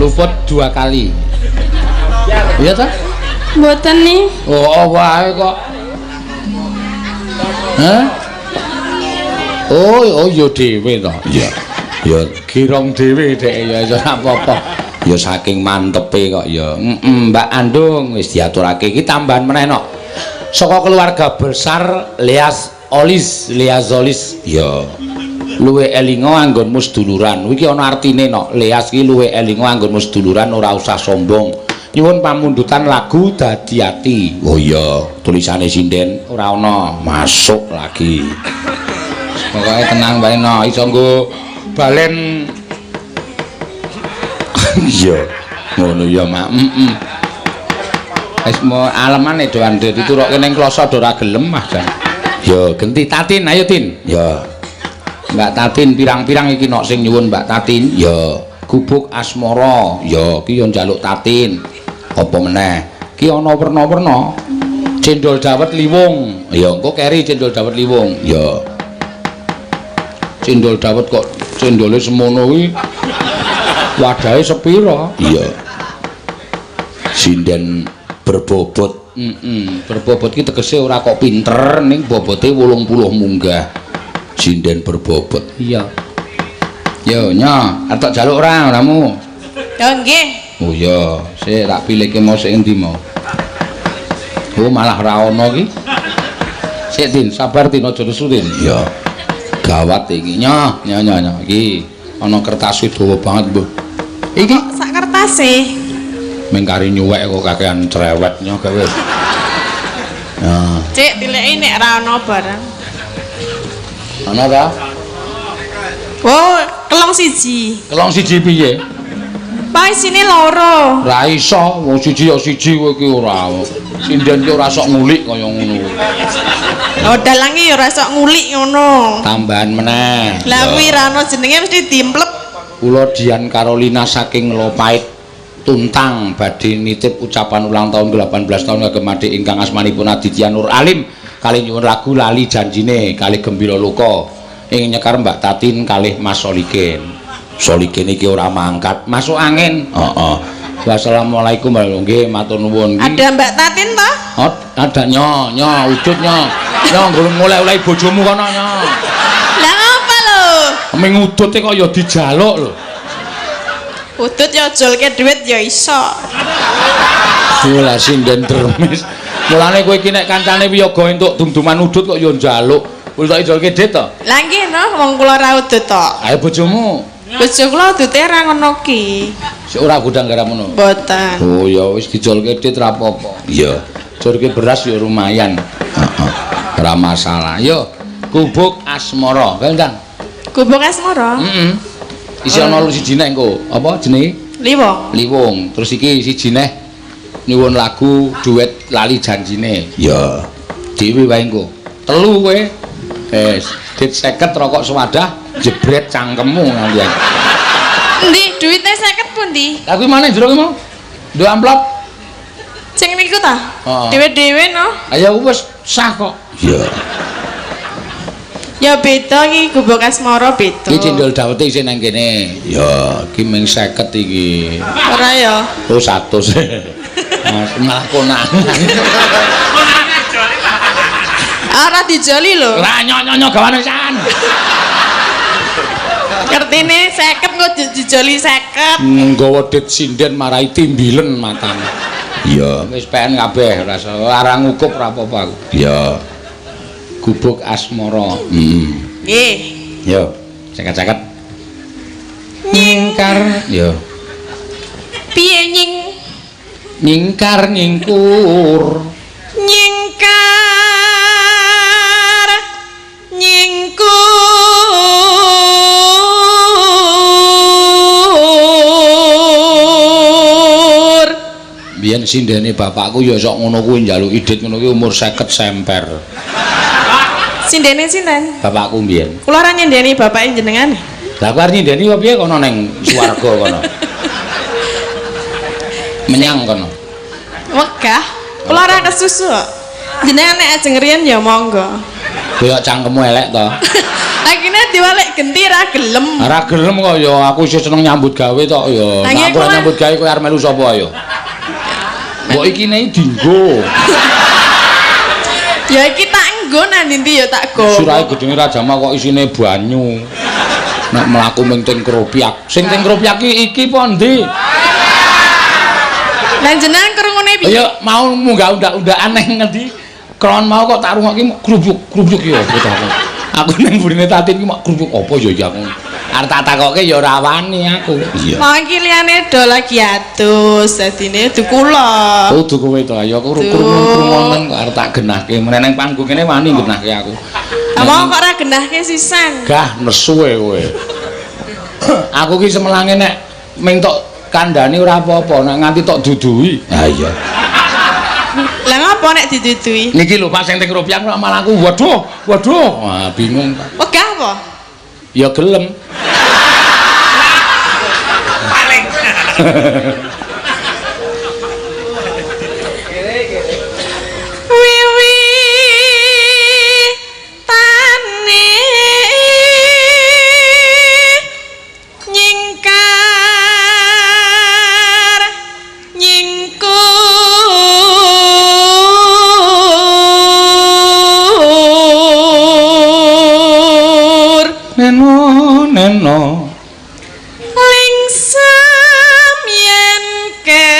Luput 2 kali. Iya ta? Mboten nih. Oh, wae kok. Hah? Oh, oh ya dhewe to. Iya. Ya girong dhewe dhek ya iso ora apa-apa. Ya saking mantepe kok ya. Heeh, Mbak Andung wis diaturake iki tambahan meneh no. Saka keluarga besar Leas Olis, Leas Olis. Ya. Luwe elinga anggonmu seduluran. Iki ana artine no. Leas iki luwe elinga anggonmu seduluran ora usah sombong. Nyuwun pamundutan lagu Dadi Ati. Oh iya, tulisane sinden ora ana. Masuk lagi. Pokoke tenang wae no, iso nggo balen. Iya. Ngono ya, Mak. Heeh. Wis mo alemane do ande diturokke ning kloso do ora gelem ah jan. Ya, genti Tatin, ayo Tin. Ya. Mbak Tatin pirang-pirang iki nok sing nyuwun Mbak Tatin. Ya, Gubuk Asmara. Ya, iki yo njaluk Tatin. Apa meneh? Ki ana werna-werna. Cendol dawet liwung. Ya, engko keri cendol dawet liwung. Ya. Cendol dawet kok cendole semono kuwi wadahe sepira? Iya. Sinden berbobot. Heeh, berbobot ki tegese ora kok pinter ning bobote 80 munggah. Sinden berbobot. Iya. Yo nyo, arep jaluk ora oramu? Ya nggih. Oh iya, sik tak pilihke mau sik endi mau. Oh malah ora ana ki. Sik Tin, sabar Tin, aja nesu Tin. Iya. Gawat iki. Nyo, nyo nyo nyo iki ana kertas dawa banget, Mbah. Iki sak kertase. Ming kari nyuwek kok kakean cerewet nyo gawe. Nah. Cek tileki nek ra ana barang. Ana ta? Oh, kelong siji. Kelong siji piye? Pak isine loro. Ra iso, wong siji ya siji kowe iki ora. Sinden ki ora sok ngulik kaya ngono. Oh, dalange ya ora sok ngulik ngono. Tambahan meneh. Lah kuwi ra ono jenenge mesti dimplep. Kula Dian Carolina saking Lopait Tuntang badhe nitip ucapan ulang tahun ke-18 tahun kagem adik ingkang asmanipun Aditya Nur Alim kalih nyuwun lagu Lali Janjine kalih Gembira Loka ing nyekar Mbak Tatin kalih Mas Solikin. Solikin iki ora mangkat, masuk angin. Heeh. Wassalamualaikum warahmatullahi wabarakatuh. Matur nuwun. Ada Mbak Tatin toh? Oh, ada nyo, nyo wujud nyo. Nyo ngoleh-oleh bojomu kono nyo. Lah ngapa lho? Ming udute kok ya dijaluk lho. Udut ya jolke dhuwit ya iso. Lah sinden dermis. Mulane kowe iki nek kancane wiyaga entuk dum-duman udut kok ya njaluk. Wis tak ijolke dit to? Lah nggih no, wong kula ora udut to. Ayo bojomu. Bojo kula udute ora ngono ki. Sik ora gudang garam ngono. Mboten. Oh ya wis dijolke dit ra apa-apa. Iya. Jolke beras ya lumayan. Heeh. Ora masalah. Yo, Gubuk Asmara. Kae ndang. Gubuk Asmara? Heeh. Isi ana siji neh engko. Apa jenenge? Liwung. Liwung. Terus iki siji neh nyuwun lagu duet Lali Janjine. Ya. Dewi wae engko. Telu kowe. Wis, dit 50 rokok sewadah jebret cangkemmu nganti. Endi duwite 50 pundi? Lah kuwi maneh jero ki mau? Nduk amplop. Sing niku ta? Dhewe-dhewe no. Ayo wis sah kok. Iya. Ya beda iki Gubuk Asmara beda. Iki cendol dawete isih nang kene. Ya, iki ming 50 iki. Ora ya. Oh 100. Mas malah konangan. Ora dijoli lho. Lah nyo-nyo gawane pisan. Ngertine 50 kok dijoli 50. Nggawa dit sinden marai timbilen matane. Iya, wis PN kabeh ora ora ngukup ora apa-apa aku. Iya. Gubuk Asmara. Heeh. Nggih. Yo, ceket-ceket. Nyingkar. Yo. Piye nying? Nyingkar nyingkur. Nyingkar nyingkur. Biyen sindene bapakku ya sok ngono kuwi njaluk idit ngono kuwi umur 50 semper. Sindene sinten? Bapakku mbiyen. Kula ora nyindeni bapake jenengan. Lah kowe arep nyindeni apa piye kono ning swarga kono? Menyang kono. Wegah. Kula ora kesusu kok. Jenengan nek ajeng riyen ya monggo. Koyo cangkemmu elek to. Lagine diwalik genti ra gelem. Ora gelem kok ya, aku isih seneng nyambut gawe tok ya. Nek aku ora nyambut gawe kowe arep melu sapa ayo? Mbok ikine dinggo. Ya iki tak nggo nang ndi ya tak go. Sirahe gedenge Rajama kok isine banyu. Nek mlaku ming teng Kropyak. Sing teng Kropyak iki apa ndi? Lah jenengan krungune piye? Ya mau munggah undak-undakan nang ngendi? Kron mau kok tak rungokke krubuk-krubuk ya apa ta aku. Aku nang burine Tatin iki mak krubuk apa ya iki aku. Arep tak takokke ya ora wani aku. Iya. Mau iki liyane do lagi adus, dadine du kula. Oh, du kowe to. Ya aku krungu-krungonen kok arep tak genahke. Meneh nang panggung kene wani genahke aku. Lah mau kok ora genahke sisan. Gah nesu e kowe. Aku ki semelange nek ming tok kandhani ora apa-apa, nek nganti tok duduhi. Ha iya. Lah ngapa nek didudui? Niki lho Pak sing teng Kropyak kok malah aku waduh, waduh. Wah, bingung Pak. Wegah apa? Ya gelem. Paling. Wiwi tane nyingkar nyingkur Neno neno lingsem yen ke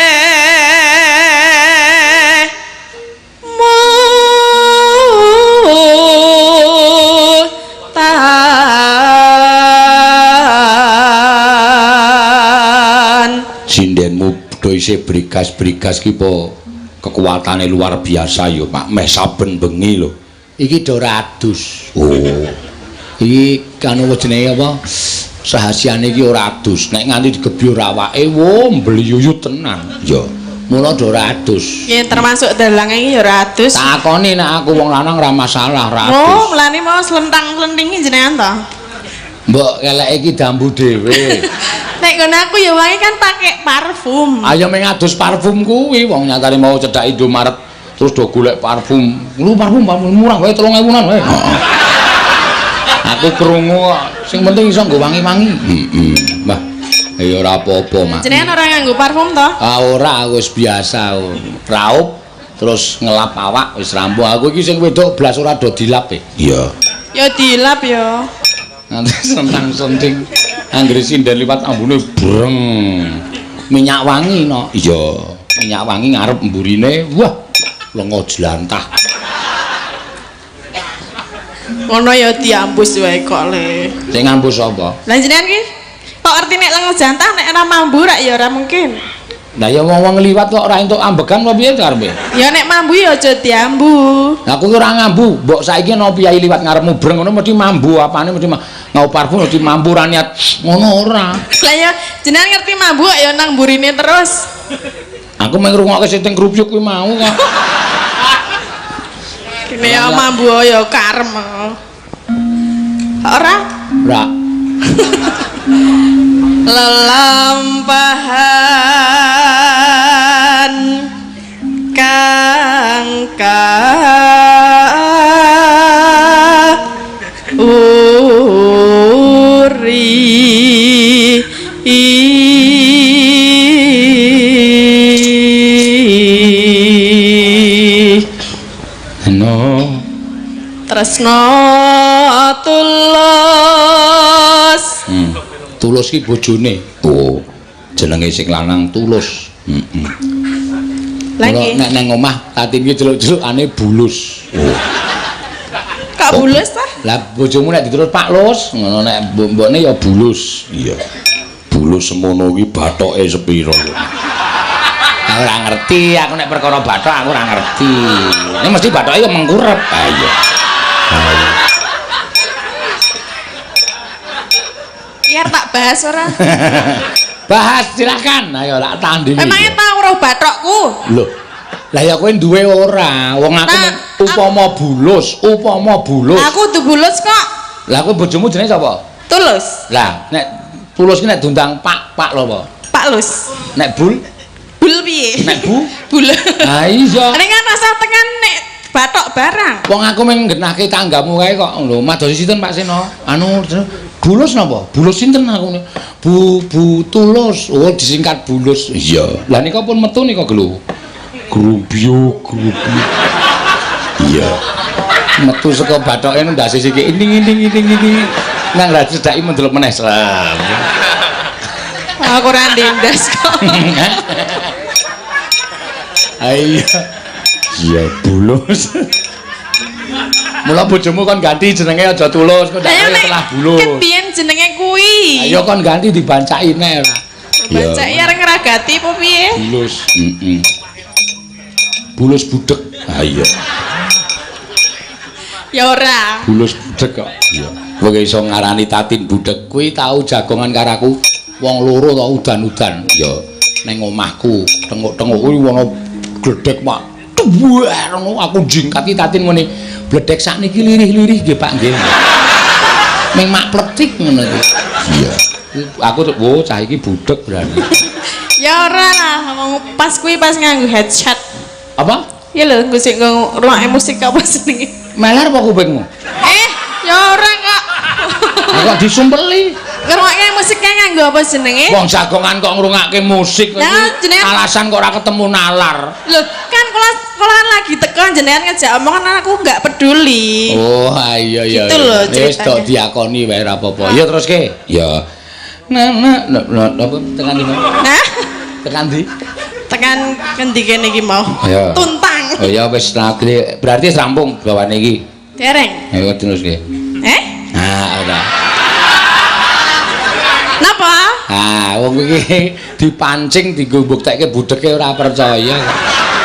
mutan. Sindenmu do isih brigas-brigas ki po kekuatane luar biasa ya Pak, meh saben bengi lho. Iki do adus. Oh. Iki kanu jenenge apa? Rahasiane iki ora adus. Nek nganti digebyur awake, wo mbliyuyut tenan. Ya. Mula do ora adus. Ya termasuk dalange iki ya ora adus. Takoni nek aku wong lanang ora masalah, ora adus. Oh, mulane mau slentang-slenting jenengan to. Mbok keleke iki dambu dhewe. Nek ngono aku ya wangi kan pakai parfum. Ayo meng adus parfum kuwi wong nyatane mau cedhak Indomaret terus do golek parfum. Lu parfum murah wae 3000-an wae. Aku krungu sing penting iso nggo wangi-wangi. Heeh. Mbah, ya ora apa-apa, Mak. Jenengan ora nganggo parfum to? Ah ora, wis biasa. Raup terus ngelap awak wis rampung. Aku iki sing wedok blas ora do dilap e. Iya. Ya dilap ya. Nanti sentang-senting anggere sinden liwat ambune breng. Minyak wangi no. Iya, minyak wangi ngarep mburine. Wah, lenga jlantah. Ngono ya diambus wae kok le. Sing ngambus sapa? Lah jenengan ki kok ngerti nek lenga jantah nek ora mambu rak ya ora mungkin. Lah ya wong-wong liwat kok ora entuk ambegan apa piye karepe? Ya nek mambu ya aja diambu. Lah aku ki ora ngambu, mbok saiki ana piyayi liwat ngarepmu breng ngono mesti mambu apane mesti ngau parfum mesti mambu ora niat ngono ora. Lah ya jenengan ngerti mambu kok ya nang mburine terus. Aku mung ngrungokke sing teng krupyuk kuwi mau kok. Kene ya mambu ya karem. Ora? Ora. Lelampahan kang uri No. Tresno tulus. Tulus ki bojone. Oh, jenenge sing lanang Tulus. Heeh. Lagi. Nek nang omah Tatin ki celuk-celukane Bulus. Oh. Kok bulus ta? Lah bojomu nek diterus Pak Lus, ngono nek mbok-mbokne ya Bulus. Iya. Bulus semono ki bathoke sepiro. Aku ora ngerti, aku nek perkara bathok aku ora ngerti. Ini mesti bathoke ya mengkurep. Ah iya. Biar tak bahas ora? Bahas silakan. Ayo tak tandingi. Emangnya tau ora bathokku? Lho. Lah ya kowe duwe ora? Wong aku Nah, upama bulus, upama bulus. Aku kudu bulus kok. Lah kowe bojomu jenenge sapa? Tulus. Lah nek Tulus ki nek diundang Pak, Pak lho apa? Pak Lus. Nek Bul? Bul piye? Nek Bu? Bul. Lah iya. Nek kan rasa tekan nek Bathok barang. Wong aku mung nggenahke tanggamu kae kok lho. Madosi sinten Pak Seno? Anu Bulus napa? Bulus sinten aku? Bu Bu Tulus. Oh, disingkat Bulus. Iya. Lah nika pun metu nika lho. Grubyuk, grubyuk. Iya. Metu saka bathoke ndase siki ining ining ining ining. Nang ra cedhaki mendelep meneh seram. Aku ora ndendas kok. Ayo. Iya, Bulus. Mula bojomu kon ganti jenenge aja Tulus, kok ndak telah Bulus. Ket biyen jenenge kuwi. Ayo kon ganti dibancaki neh ora. Bancaki arep ngragati apa piye? Bulus. Heeh. Bulus budek. Ha iya. Ya ora. Bulus budek kok. Iya. Kowe iso ngarani Tatin budek kuwi tau jagongan karo aku wong loro to udan-udan. Ya ning omahku, tenguk-tenguk kuwi ana gledhek Pak. Duwer ngono aku jingkati Tatin ngene. Bledek sakniki lirih-lirih nggih Pak nggih. Ning mak pletik ngono iki. Iya. Aku tuh, wo cah iki budek berarti. Ya ora lah, wong pas kuwi pas nganggo headset. Apa? Ya lho, nggo sing ngrungokne musik apa jenenge? Meler apa kupingmu? Ya ora kok. Kok disumpeli? Ngrungokke musik kae nganggo apa jenenge? Wong jagongan kok ngrungokke musik Lah, jenengan alasan kok ora ketemu nalar. Lho, kan kula kan lagi teko jenengan ngejak omongan aku nggak peduli. Oh, iya iya. Gitu lho Wis tok ceritanya. diakoni wae ora apa-apa. Ya teruske. Ya. Nah, nah, nah, apa tekan ndi? Nah, Tekan ndi? tekan ngendi kene iki mau? Ya. Tuntang. Oh ya wis berarti wis rampung bawane iki. Dereng. Ayo teruske. Eh? Nah, ora. Napa? Ah, wong iki dipancing dienggo mbuktekke budeke ora percaya.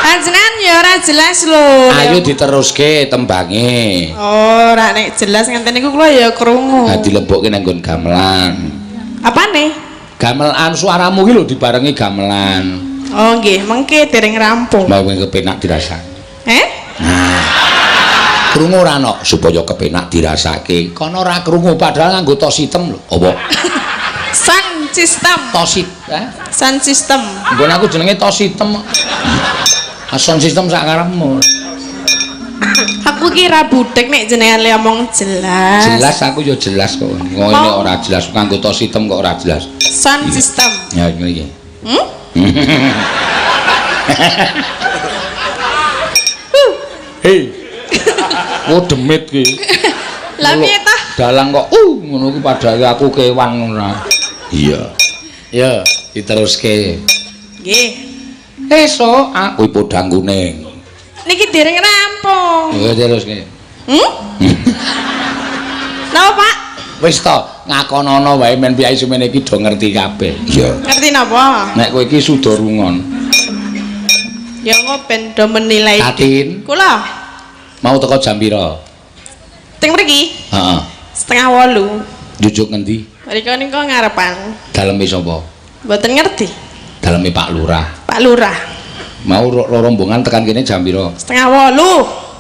Panjenengan ya ora jelas lho. Ayo diteruske tembange. Oh, ora nek jelas ngenten niku kula ya krungu. Ha dilebokke nang nggon gamelan. Apane? Gamelan suaramu ki lho dibarengi gamelan. Oh nggih, mengke dereng rampung. Mau kepenak dirasake. Eh? Nah. Krungu ora nok supaya kepenak dirasake. Kono ora krungu padahal nganggo tos item lho. Apa? Sound system. Tos it, eh? Sound system. Nggon aku jenenge tos item. Ah, sound system sak karepmu. Aku kira budek nek jenengan le omong jelas. Jelas aku ya jelas kok. Ngene Mau. ora jelas nganggo tos item kok ora jelas. Sound system. Ya ngene iki. Hmm? Hei. Oh demit ki. Lah piye ta? Dalang kok ngono ku padahal aku kewan ngono. Iya. Ya, diteruske. Nggih. Esuk aku podang kuning. Niki dereng rampung. Ya teruske. Hmm? Napa, Pak? Wis to, ngakonono wae men piyai semene iki do ngerti kabeh. Iya. Ngerti napa? Nek kowe iki suda rungon. Ya engko ben do menilai. Tatin, Kula mau teko jam pira? teng mriki Heeh. 7:30. Jujuk ngendi? Mriko niku ngarepan. Daleme sapa? Mboten ngerti. Daleme Pak Lurah. Pak Lurah. Mau rombongan tekan kene jam pira? 7:30.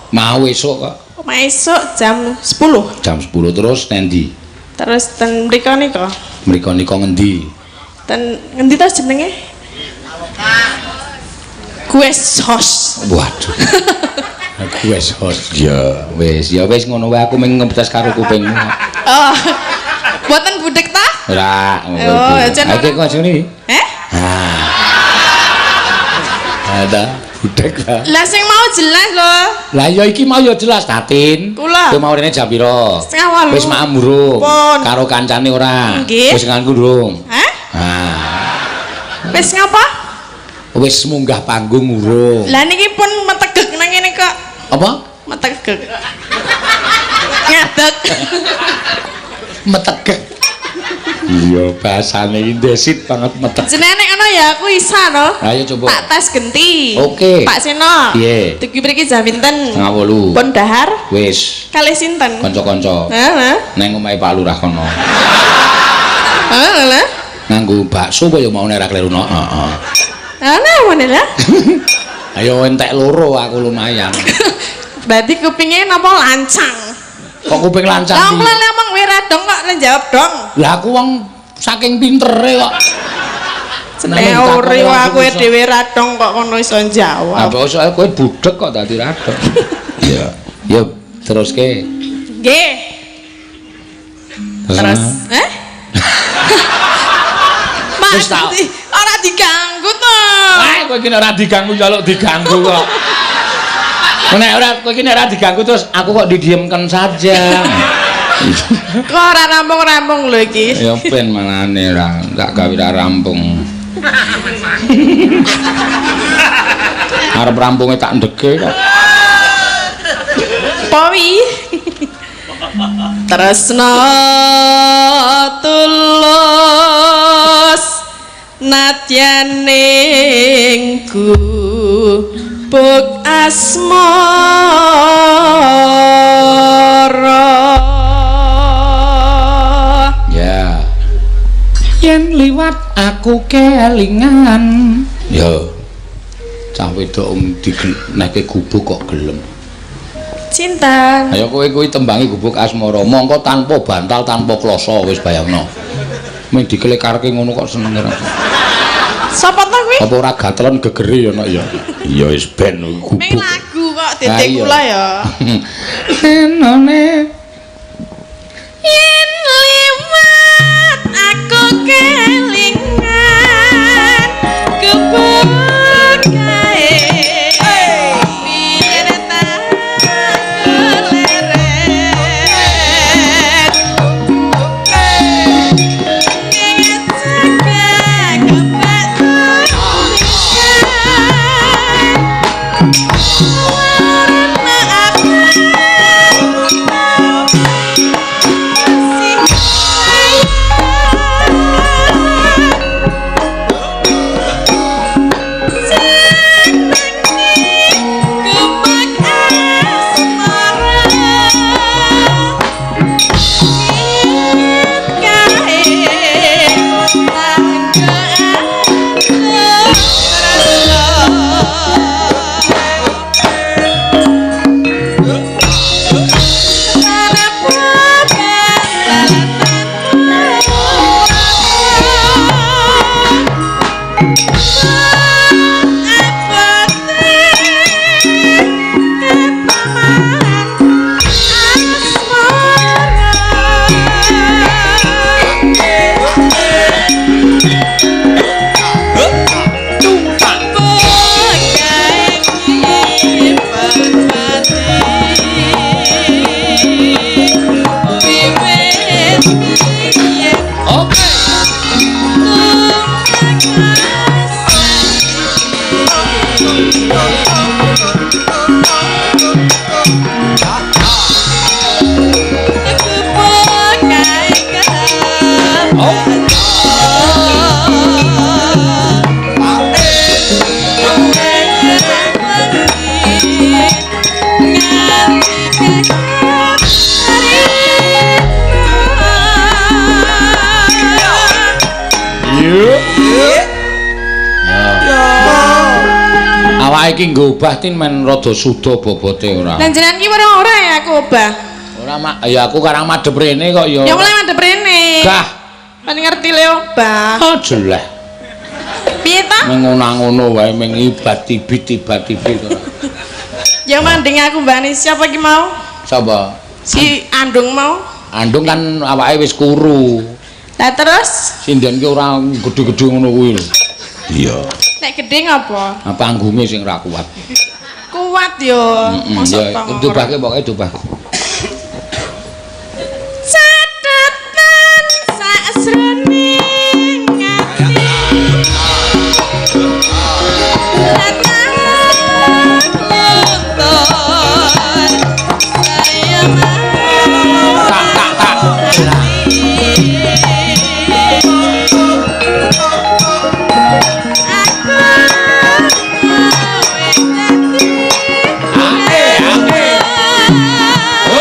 Mau esuk kok. Omah esuk jam 10. Jam 10 terus nendi? Terus ten mriko nika. Mriko nika ngendi? Ten ngendi to jenenge? Guest house. Waduh. Wes host. Ya, wis, ya wis ngono wae aku mung ngebetas karo kupingmu. Oh. Mboten budek ta? Ora. Oh, jan Iki kok sini. Eh? Ah. Ada budek ta. Lah sing mau jelas lho. Lah ya iki mau ya jelas Tatin. Kula. Kowe mau rene jam pira? 7:30. Wis maem durung? Pun. Karo kancane ora? Nggih. Wis nganggo durung? Hah? Ah. Wis ngapa? Wis munggah panggung urung. Lah niki pun metegek nang ngene kok. Apa? Metegek. Ngadeg. Metegek. Iya, bahasane iki desit banget metek. Jenenge nek ngono ya aku isa no. Ayo coba. Tak tes genti. Oke. Pak Seno. Piye? Dugi mriki jam pinten? 7:30. Pun dahar Wis, kalih sinten? kanca-kanca. Heeh. Neng omahe Pak Lurah kono. Heeh lho. Nganggo bakso apa ya mau nek ra kleru no. Heeh. Ana ngene lah. Ayo entek loro aku lumayan. Berarti kupinge napa lancang? Kok kuping lancang? Lah piye? kula ngomong kowe ra dong kok lek jawab dong. Lah aku wong saking pintere kok. Jenenge ori aku dhewe ra dong kok kono iso Nah, jawab. soalnya kowe budek kok dadi ra dong. Iya. Ya teruske. Nggih. Terus, eh? Wis Mas, tak- ora diganggu to. Ah, kowe iki nek ora diganggu njaluk diganggu kok. Nek ora kowe iki nek ora diganggu terus aku kok didiamkan saja. Kok ora rampung-rampung lho iki. Ya ben malane ora tak gawe ora rampung. Arep rampunge tak ndeke kok. Powi. Tresna tulus nadyan ning gubuk asmara. Ya. Yen liwat aku kelingan. Ya. Cah wedok digenehke gubuk kok gelem. Cinta. Ayo kowe kuwi tembangi gubuk asmara, mongko tanpa bantal, tanpa kloso wis bayangno. Ming dikelekarke ngono kok seneng ora. Sapa to kuwi? Apa ora gatelan gegere ya nak ya? Ya wis ben gubuk. Ming lagu kok Ah, titik iya. kula ya. Enone Yen liwat aku kelingan gubuk kae. Biyen tak keleret. Ngecek kebak tulisan. Warna apa? Oke. Awake iki nggo obah tin men rada suda bobote ora. Lah jenengan ki ora ora ya aku obah. Ora mak ya aku karang madhep rene kok ya. Ya mulai madhep rene. Gah, Kan ngerti le obah. ah jeleh. Piye ta? Mengono-ngono wae ming ibat tibit ibat tibit ora. Ya manding aku mbani siapa ki mau? Sapa? Si Andung mau. Andung kan awake wis kuru. Lah terus Sinden ki ora gedhe-gedhe ngono kuwi lho. Iya. nek gedhe ngapa? Nah, panggunge sing ora kuat. Kuat yo. Heeh, Mosok ya tong ora. dobahke pokoke dobah. Catatan sakjroning ati. Latar luntur saya Tak tak tak. Aku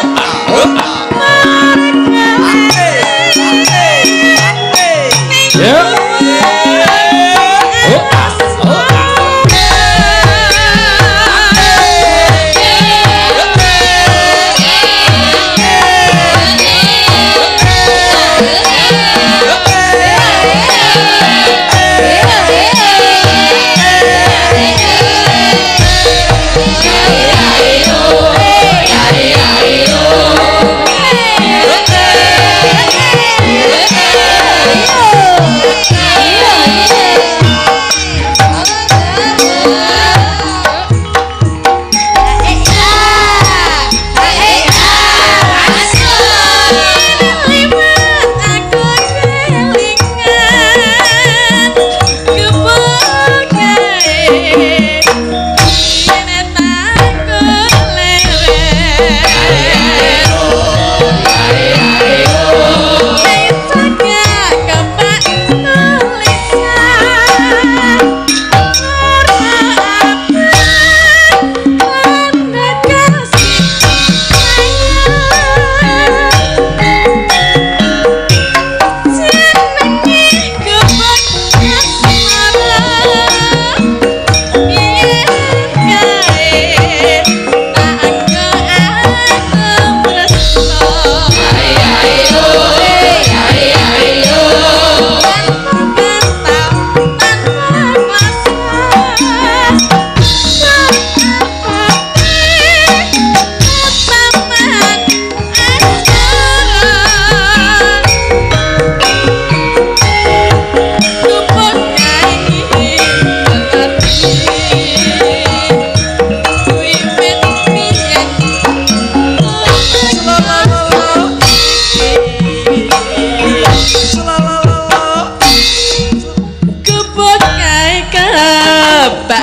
Bak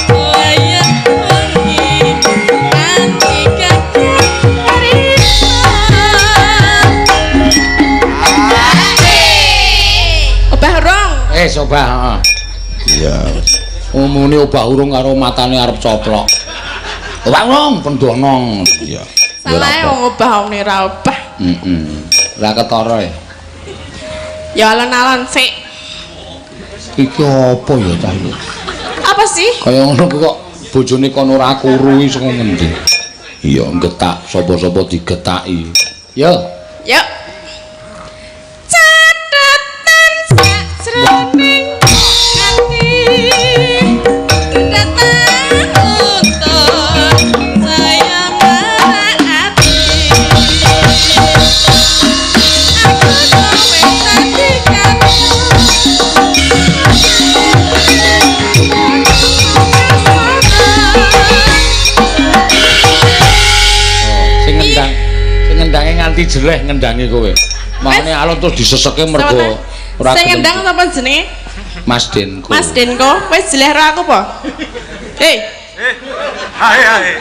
wayah wengi nganti kakek Obah rong. Obah, heeh. Iya. Umune obah urung karo matane arep coplok. Obah urung pendonong. Iya. Salahe wong obah omne ra obah. Heeh. Ra ketara ya. Ya alon-alon sik. Iki apa ya cah iki? Apa sih? Kaya ngono ku kok bojone kono ora kuru iki saka ngendi? Iya, getak sapa-sapa digetaki. Yo. Yuk. Catatan sakjroning ati. Datang untuk saya ati. Aku kowe tadi Sing ngendang, sing ngendange nganti jeleh ngendange kowe. Mangane alon terus diseseke mergo ora Sing gelem. ngendang sapa jenenge? Mas Denko. Mas Denko, wis jeleh ro aku po? Hei. Hae hae.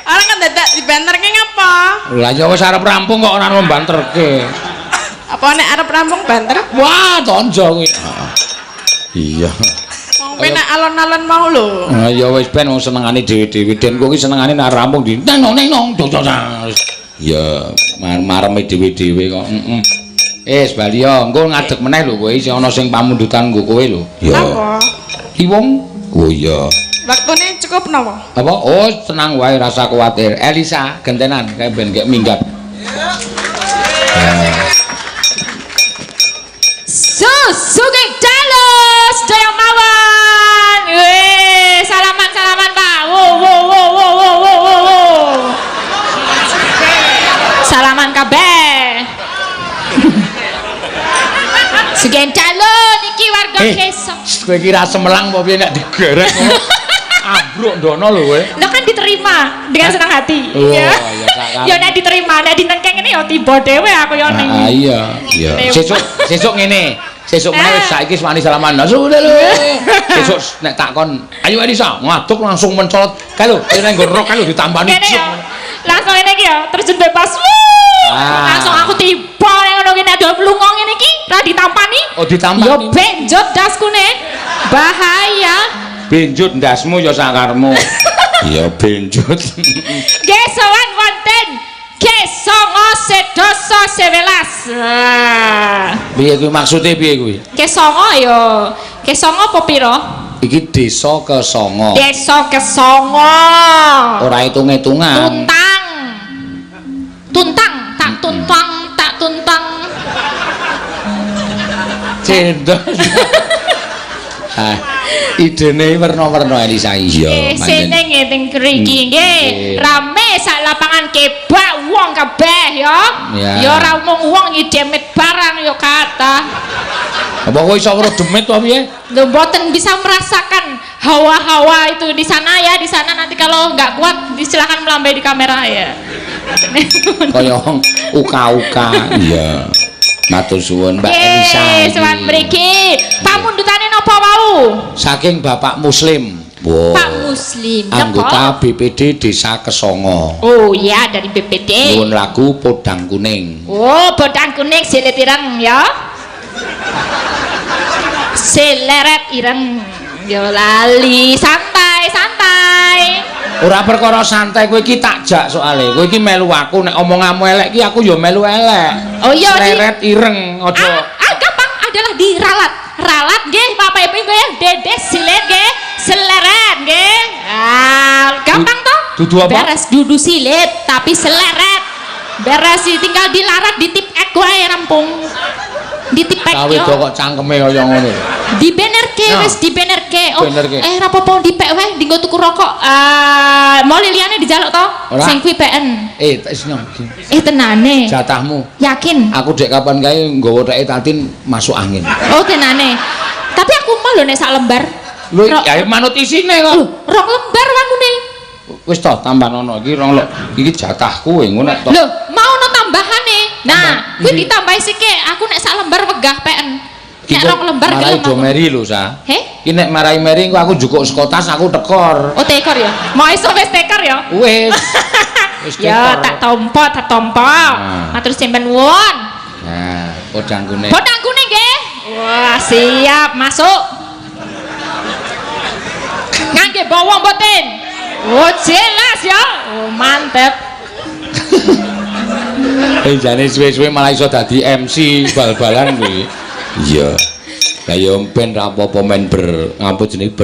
Ora kan dadak dibanterke ngapa? Lah ya wis arep rampung kok ora mbanterke. Apa nek arep rampung banter? Wah, tonjo kuwi. Iya. Wong penak alon-alon mau lho. Ah ya wis ben wong senengane dhewe-dhewe. Denko ki senengane nek rampung di neng nong neng nong dong dong. Iya. Mareme dhewe-dhewe kok. Heeh. Wis bali ya, engko ngadeg meneh lho kowe isih ana sing pamundutan nggo kowe lho. Iya. Apa? Ki wong Oh iya. Waktune cukup napa? apa? Oh, tenang wae rasa kuwatir. Elisa, gentenan kae ben gek minggat. Susuki Dalus Daya mawon. Weh, salaman salaman Pak. Wo wo wo wo wo wo wo wo. Salaman kabeh. Sugeng dalu niki warga desa. Kowe iki ra semelang apa piye nek digerek ngono. Ambruk ndono lho kowe. Lah kan diterima dengan senang hati. Oh, ya. iya, sak Ya nek diterima, nek dinengkeng ngene ya tiba dhewe aku ya ning. Ah iya. Iya. Sesuk sesuk ngene. Sesuk meneh wis saiki wis wani salaman. Lah sudah lho. Sesuk nek takon, "Ayo Elisa," ngaduk langsung mencolot. Kae lho, kene nggo rok kae lho ditampani. Ngene ya. Langsung ngene iki ya, terjun bebas. Wuh. Ah. Langsung aku tiba nek ngono ki nek do lunga ngene iki ra ditampani. Oh, ditampani. Yo benjot dasku ne. Bahaya. Benjut ndasmu ya sakarmu. Iya benjut. Nggih sowan wonten Kesongo sedoso sewelas. Ah. Piye kuwi maksude piye kuwi? Kesongo ya. Kesongo apa pira? Iki desa Kesongo. Desa Kesongo. Ora hitung-hitungan. Tuntang. Tuntang, tak tuntang, tak tuntang. Cendol. Ah, idene werna-werna Elisa Iya, Nggih, pancen. sene nggih teng mriki nggih. Nggih. Rame sak lapangan kebak wong kabeh ya. Ya. Ya ora mung wong iki demit barang ya kathah. Apa kowe iso weruh demit apa piye? Lho mboten bisa merasakan hawa-hawa itu di sana ya, di sana nanti kalau nggak kuat silakan melambai di kamera ya. Kaya wong uka-uka. Iya. Matur suwun Mbak Elisa. Nggih, iki. sowan mriki. Pamundutane napa wau? Saking Bapak Muslim. Wow. Pak Muslim. Napa? Anggota BPD Desa Kesongo. Oh iya dari BPD. Nyuwun lagu Podang Kuning. Oh, podang kuning silit ireng ya. Seleret ireng. Ya lali, santai, santai. Ora perkara santai kowe iki tak jak soale. Kowe iki melu aku nek omonganmu elek iki aku ya melu elek. Oh iya, Di. Seleret ireng aja. Gampang adalah diralat. Ralat nggih Bapak Ibu nggih, dede silit nggih, seleret nggih. Ah, gampang toh? Dudu apa? Beres dudu silit tapi seleret. Beres sih, tinggal dilarat ditip ek wae rampung. Ditipek Cawe yo. kok cangkeme kaya ngono. Dibenerke Nah. wis dibenerke. Oh, Benerke. Rapopo dipek wae dinggo tuku rokok. Ah, mau liyane dijaluk to? Ora. Sing kuwi peken. Tak isno. Tenane. Jatahmu. Yakin? Aku dek kapan kae nggawa teke Tatin masuk angin. Oh, tenane. Tapi aku mau lho nek sak lembar. Lho, ya manut isine kok. Lho, rong lembar wanune. Wis toh tambah nono iki rong lho. Iki jatahku ngono nek toh. Lho, mau no tambahane. Nah, kuwi Tambah. ditambahi sithik. Aku nek sak lembar wegah peken. Nek rong lembar marai gelem do aku. meri lho, Sa. Heh? Ki nek marai meri engko aku njukuk saka tas aku tekor. Oh, tekor ya. Mau iso wis tekor ya? Wis. Wis Ya, tekor. tak tompo, tak tompo. Nah. Matur sampeyan nuwun. Nah, podang kuning. Podang kuning nggih. Wah, siap, masuk. Ngangge bawa mboten? Oh, jelas ya. Oh, mantep. Eh jane suwe-suwe malah iso dadi MC bal-balan kuwi. Iya. Lah ya ben ra apa-apa men ber ngapa jenenge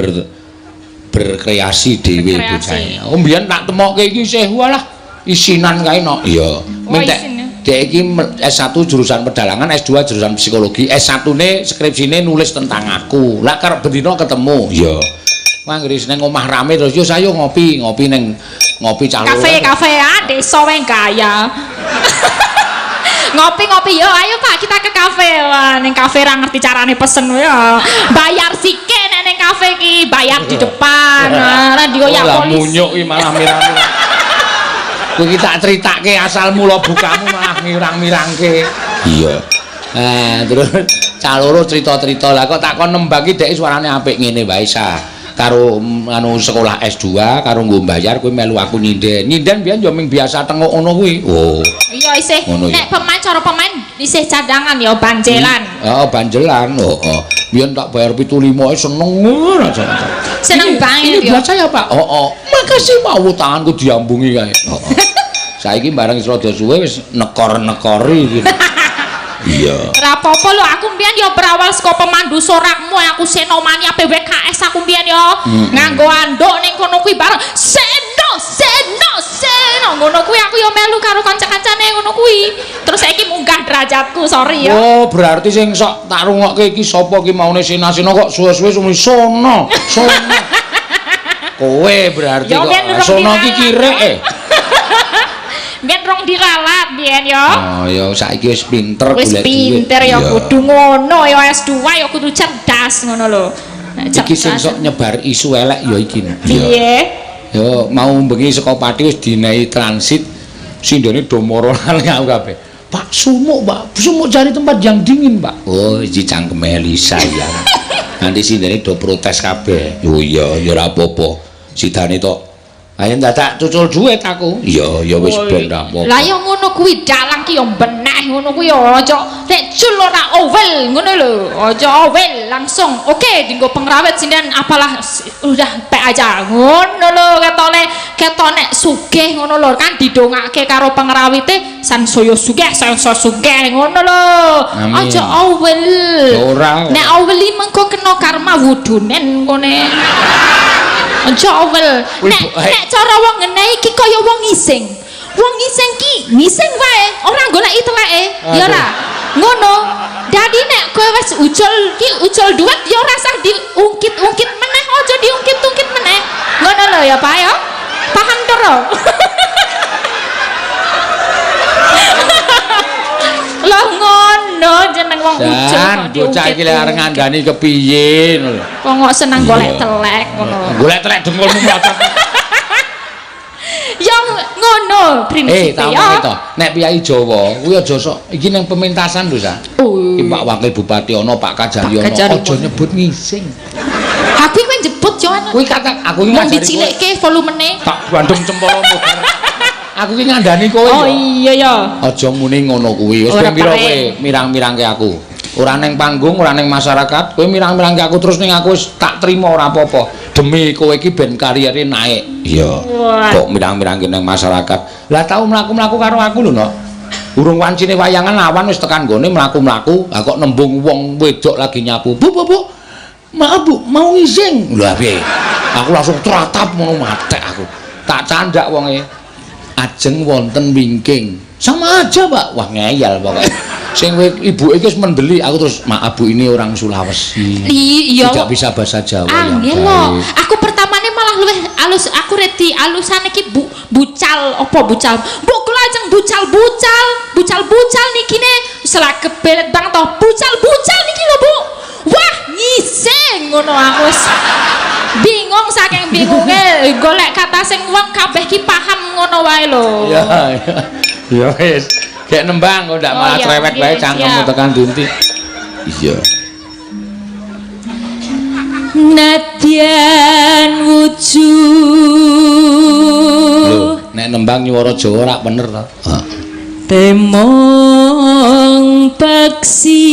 berkreasi dhewe Berkreasi. bocahe. Oh mbiyen tak temokke iki isih walah isinan kae no. Iya. Oh, Mintek isin ya. dek iki S1 jurusan pedalangan, S2 jurusan psikologi, S1-ne skripsine nulis tentang aku. Lah karep bendina ketemu. Iya. Wah anggere nang omah rame terus yo sayo ngopi, ngopi ning ngopi cah loro. Kafe-kafean desa wae kaya. Ngopi-ngopi yo ayo Pak kita ke kafe. Wah, ning kafe ra ngerti carane pesen ya. Bayar sike nek ning kafe ki, bayar di depan. Nah, ra dioyak Oh, lah polisi. munyuk iki malah mirang-mirang. Kowe iki tak critake asal mula bukamu malah mirang-mirangke. Iya. Nah, terus cah loro cerita-cerita lah kok tak kon nembang iki dhek suarane apik ngene wae Sa. Karo anu sekolah S2 karo nggo bayar kowe melu aku nyinden. Nyinden biyen yo ming biasa tengok ngono kuwi. Oh. Iya isih. Ngono ya. Nek pemain cara pemain isih cadangan ya banjelan. Heeh, banjelan. Heeh. Biyen tak bayar 75 e seneng ngono aja. Seneng banget Ini ya. buat saya, Pak. Heeh. Makasih mau tanganku diambungi kae. Heeh. Saiki bareng wis rada suwe wis nekor-nekori gitu. Iya. Ora apa-apa lho, aku mbiyen ya berawal saka pemandu sorakmu, aku Senomania PWKS aku mbiyen ya. Nganggo anduk ning kono kuwi bareng Seno, Seno, Seno ngono kuwi aku ya melu karo kanca-kancane ngono kuwi. Terus saiki munggah derajatku, sorry ya. Oh, berarti sing sok tak rungokke iki sapa ki maune Sena-sena kok suwe-suwe sumuni sono, sono. Kowe berarti Ya, kok biyen urung sono iki diralat, kirek ya. eh. Mbiyen rong diralat biyen ya. Oh, ya saiki wis pinter Wis golek duit. pinter ya Iya. kudu ngono ya S2 ya kudu cerdas ngono lho. Nek Iki sing cerdas. sok nyebar isu elek ya iki. Piye? Ya mau bengi saka Pati wis dinehi transit sindone do moro nang aku kabeh. Pak sumuk, Pak. Sumuk cari tempat yang dingin, Pak. Oh, iki cangkeme Elisa ya. Nanti sindene do protes kabeh. Oh iya, ya ora apa-apa. Sidane tok. Ayo dadak cucul duit aku. Iya, ya wis ben ra apa-apa. Lah ya ngono kuwi dalang ki ya beneh ngono kuwi ya aja nek cul ora owel ngono lho. Aja owel langsung oke dinggo pengrawit sinden apalah udah pek aja ngono lho ketone ketok nek sugih ngono lho kan didongake karo pengrawite sansaya sugih sansaya sugih ngono lho. Amin. Aja owel. Ora. Nek owel iki mengko kena karma wudunen ngene. Aja owel. Kuwi Nek nek cara wong ngene iki kaya wong ngising. Wong ngising ki ngising wae, ora goleki teleke. Ya ora. Ngono. Dadi nek kowe wis ucul ki ucul duit ya ora usah diungkit-ungkit meneh, aja diungkit-ungkit meneh. Ngono lho ya, Pak ya. Paham to, Ro? Lah ngono jeneng wong ucul Jan, kok bocah iki lek arep diungkit-ungkit. ngandani kepiye ngono lho. Wong kok seneng golek telek ngono. Golek telek dengkulmu mlocot. Ya ngono prinsipe Tak ya. omongi to. Nek piyai Jawa kuwi aja sok iki ning pementasan lho, Sa. Oh. Iki Pak Wakil Bupati ana, Pak Kajari Pak ana, Kajari aja ono. nyebut ngising. Aku iki njebut yo anu. Kuwi kata aku iki Wong ngajari kowe. dicilikke volumene. Tak bandem cempolomu. Aku iki ngandani kowe Oh yo. iya ya. Aja muni ngono kuwi. Wis Ora ping pira pereng. kowe mirang-mirangke aku. Ora ning panggung, ora ning masyarakat, kowe mirang-mirangke aku terus ning aku wis tak trima ora apa-apa. Demi kowe iki ben karieré naik. Iya. Wah. Kok mirang-mirangke ning masyarakat. Lah tau mlaku-mlaku karo aku lho, Nok. Urung wancine wayangan awan wis tekan gone mlaku-mlaku, lah kok nembung wong wedok lagi nyapu. Bu, bu, bu. Maaf, Bu, mau ngising. Lah piye? Aku langsung tratap ngono matek aku. Tak candak wonge. Ajeng wonten wingking. Sama aja, Pak. Wah, ngeyel pokoke. Sing ibuke iki wis mendeli, aku terus, maaf Bu, ini orang Sulawesi. Iya. Tidak bisa bahasa Jawa yang Angel lho. baik. Aku pertamane malah luwih alus aku reti alusane iki bu bucal apa bucal. Bu kula ajeng bucal bucal, bucal bucal niki ne selak kebelet bang toh bucal bucal niki lho Bu. Wah, ngising ngono aku wis bingung saking bingunge golek kata sing wong kabeh ki paham ngono wae lho. Ya, ya. Ya wis. Gek nembang kok ndak Oh, malah iya, cerewet wae nggih, cangkemmu siap. tekan dunti. Iya. Nadyan wujud. Lho, nek nembang nyuwara Jawa ora bener to. Heeh. Temong paksi.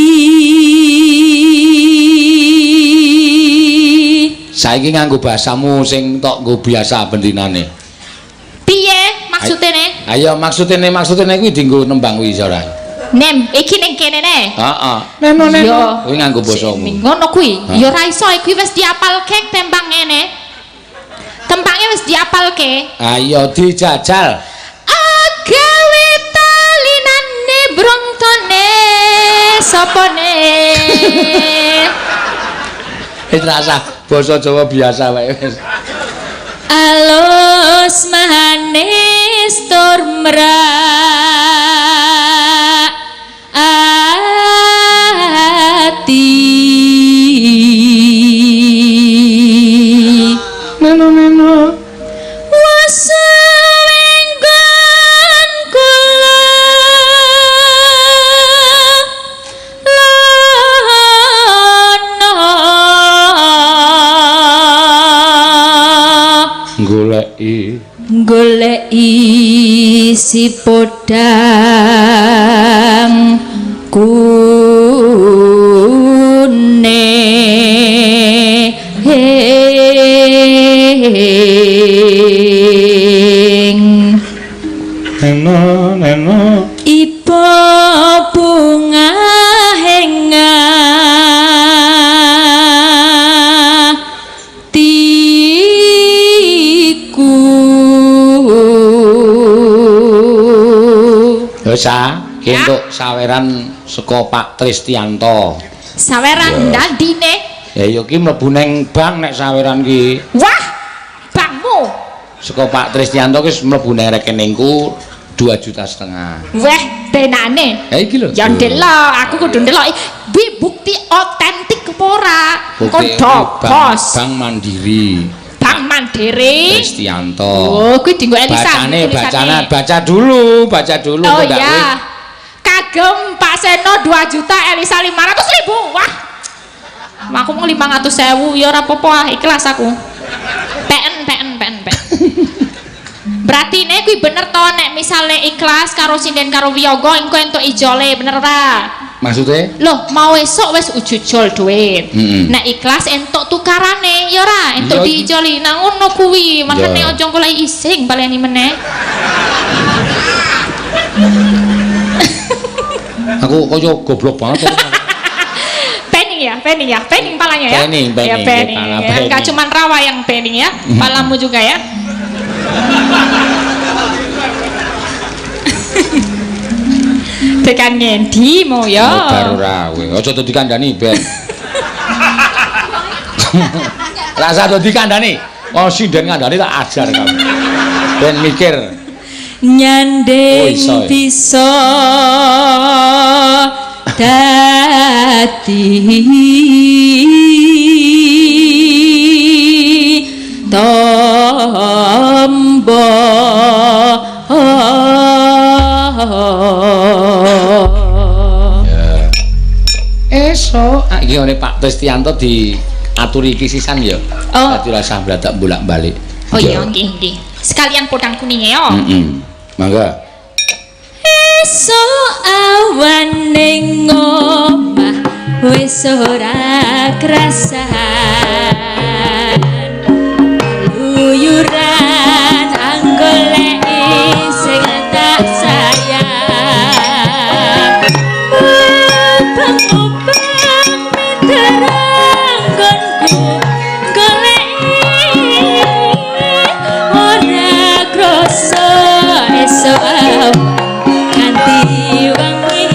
Saiki nganggo bahasamu sing tok nggo biasa bendinane. Piye maksude ne? Ayo maksudene maksudene kuwi dienggo nembang kuwi ora. Nem, iki ning kene ne. Heeh. Neno neno. Kuwi nganggo basamu. Ngono kuwi. Ya ora iso iki wis diapalke tembang ngene. Tembange wis diapalke. Ayo dijajal. Agawe talinane brontone sopone. Wis rasa basa Jawa biasa wae wis. Alus manis tur merak ati. Neno neno. Wesenggon kula lono Goleki goleki si podang kuning. Neno neno. Ipo bunga henga tiku. Wis ah, ki entuk saweran saka Pak Tristianto. Saweran ndandine? Ya ya ki mlebu neng bank nek saweran ki. Wah, bankmu. Saka Pak Tristianto ki mlebu neng rekeningku 2,5 juta. Weh, tenane. Ya iki lho. Ya ndelok, aku kudu ndelok. Bi bukti otentik apa ora? Bukti Bos. Bank Mandiri. Bank Mandiri. Tristianto. Oh, kuwi dienggo Elisa. Bacane, tulisane. bacane, baca dulu, baca dulu. Oh kok ndak iya. kuwi. Kagem Pak Seno 2 juta, Elisa 500.000. Wah. Aku mau 500.000 ya ora apa-apa ah, ikhlas aku. PN PN PN PN. Berarti nek kuwi bener to nek misale ikhlas karo sinden karo wiyaga engko entuk ijole bener ora? Maksudnya? Loh, mau esuk wis ujujol duit. Mm-mm. Nek ikhlas entuk tukarane ya ora, entuk Iya. diijoli. Nah ngono kuwi, makane Iya. aja golek ising baleni meneh. Aku kaya goblok banget. Aku. Pening ya, pening ya, pening palanya ya. Pening, pening, ya, pening, pala ya. pening. Nggak cuman rawa yang pening ya, palamu juga ya. Tekan ngendi mau ya? Baru rawe. Aja dadi kandhani ben. Rasa dadi kandhani. Oh sinden kandhani tak ajar kamu. Ben mikir. Nyanding Oh, iso ya. bisa dadi tombo. Esok ah, iki ngene Pak Tristianto diaturi iki sisan ya. Oh. Dadi rasah bladak bolak-balik. Oh iya nggih nggih. Sekalian podang kuningnya yo. Heeh. Mangga. Esuk awan ning omah wis ora krasan. Luyuran anggoleki sing tak sayang. Ubeng-ubeng miterang nggonku goleki ora krasa esuk awan nganti wengi.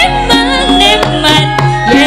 Eman-eman yen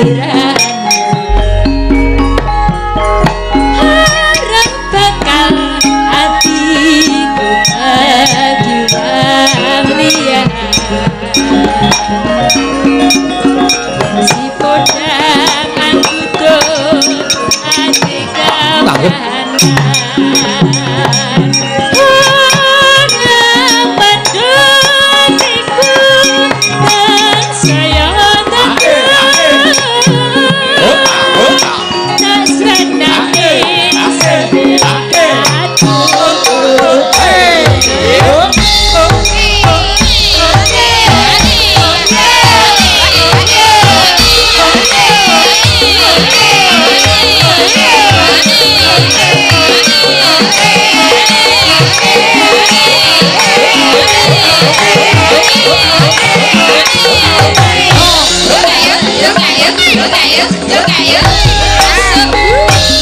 keberani harap bakal hatiku bagi wong liya si podang anggutuk ati kabanan podang pendhutiku tansaya teguh tak srenake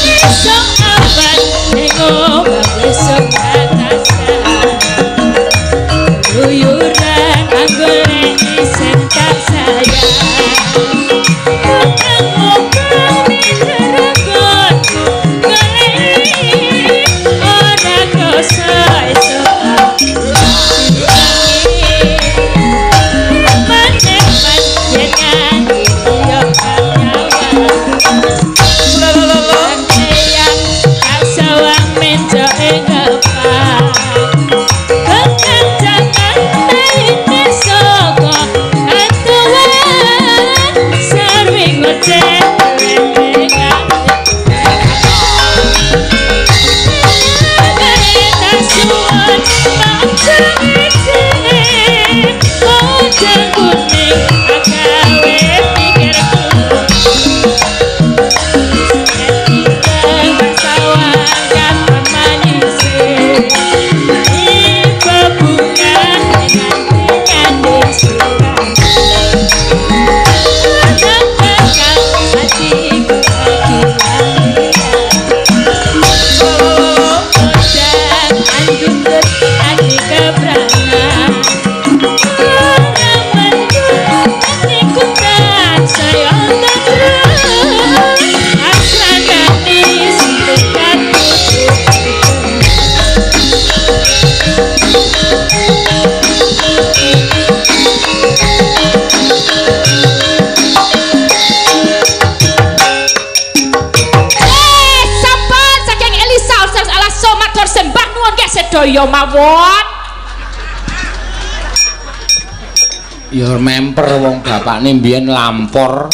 Besok awan ning omah besok atasan keluyuran anggone isih tak sayang mukang-mukang miteranggonku goleki ora krasa esuk Maneman yen nganti yo nyawang Eyang tak sawang menjoke ngepak Kekancangan taine saka atuan sarwi ngoceh lenengan Tak suwun pancen podang kuning agawe pikirku Sampun saking Elisa Ustaz Alaso matur sembah nuwun nggih sedaya mawon. Ya memper wong bapakne mbiyen lampor.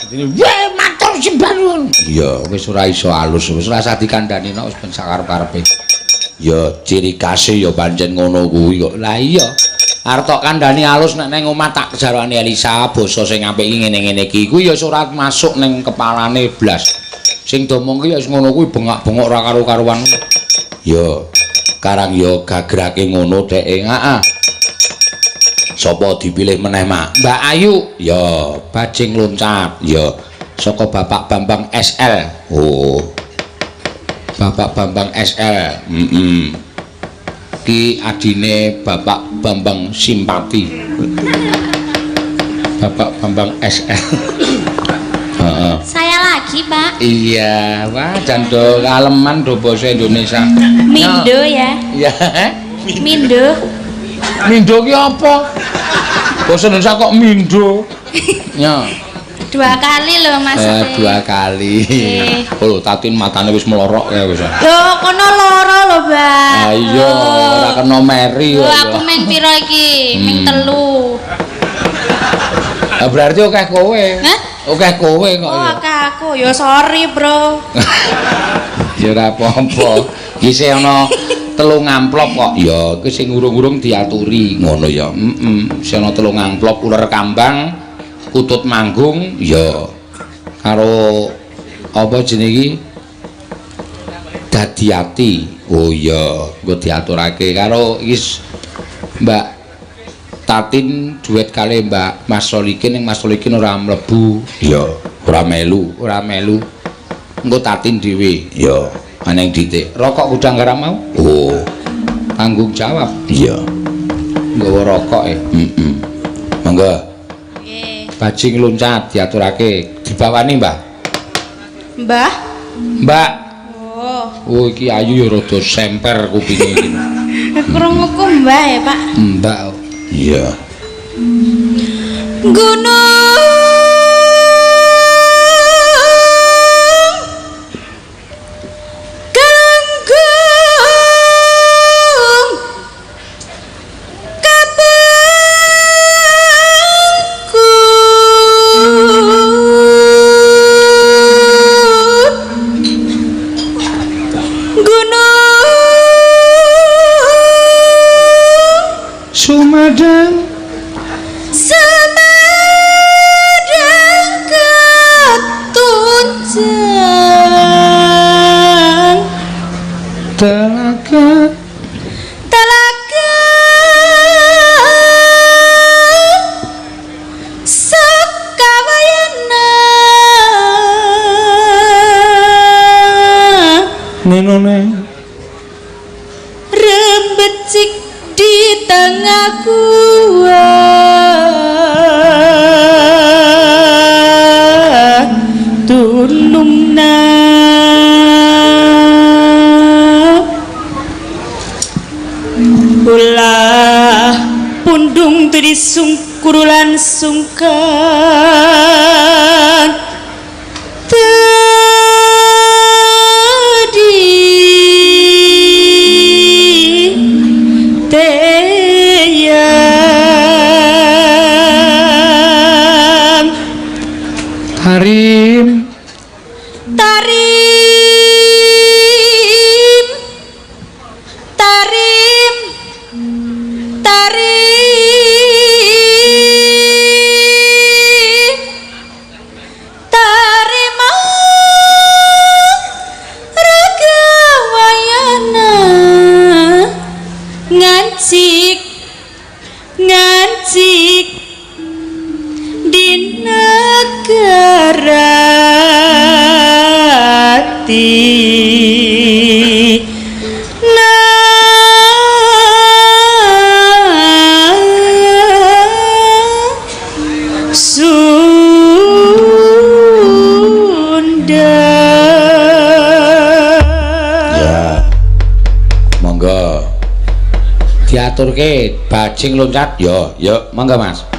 Dadi weh matur sembah nuwun. Iya, Wis ora iso alus, wis ora usah dikandani nek wis ben sakarep-karepe. Ya ciri khase ya pancen ngono kuwi kok. Lah iya. Arep tok kandhani alus nek nang omah tak jarwane Elisa basa sing apik iki ngene-ngene iki. Kuwi ya wis ora masuk ning kepalane blas. Sing diomong ki ya wis ngono kuwi bengak-bengok ora karo-karuan. Ya karang ya gagrake ngono dheke. Heeh. Sapa dipilih meneh, Mak? Mbak Ayu Ya, bajing loncat ya. saka Bapak Bambang SL. Oh, Bapak Bambang SL. heeh. Ki adine Bapak Bambang Simpati. Bapak Bambang SL. Heeh. Saya lagi, Pak. Iya, wah jan do kaleman do basa Indonesia. Mindo ya. Iya. Mindo. Mindo ki apa? Basa Indonesia kok mindo? Ya. Dua kali loh maksudnya. Dua kali. Oke. Oh, Tatin matane wis melorok ya wis. Loh, kono loro lho, Mbak. Ah iya, ora kena meri Loh, kok. aku meng piro iki? Meng 3. Ah, berarti akeh kowe. Hah? Akeh kowe kok Oh, ya. akeh aku. Ya sorry, Bro. Ya ora apa-apa. Iki sih ana 3 amplop kok. Ya, iki sing urung-urung diaturi. Ngono ya. Heeh, sing ana 3 amplop uler kambang, kutut manggung, Ya, karo apa jenenge iki? Dadi ati. Oh iya, Engko diaturake karo iki Mbak Tatin duet kali Mbak Mas Solikin, ning Mas Solikin ora mlebu. Ya, ora melu. Ora melu. Engko Tatin dhewe. Ya. Aneng ditik. Rokok gudang garam mau? Oh, tanggung jawab. Iya. Nggawa rokok e. Heeh. Monggo. Nggih. Bajing loncat diaturake. Dibawani, Mbah. Mbah. Mbak. Oh. Oh, iki ayu ya rada semper kupinge iki. Krunguku Mbah ya, Pak. Mbak. Iya. Gunung Galunggung Kapengkut Gunung Sumedang Sumedang ketunjang telaga telaga Sukawayana nenone rembecik di tengah gua tulungna ulah pundung teu disungkurulan sungkan tadi teyang Tarim tarim tarim tarim tarima raga wayana ngancik ngancik di negara na Sunda. Ya. Monggo. Diaturke bajing loncat. Yo, yo. Monggo, Mas.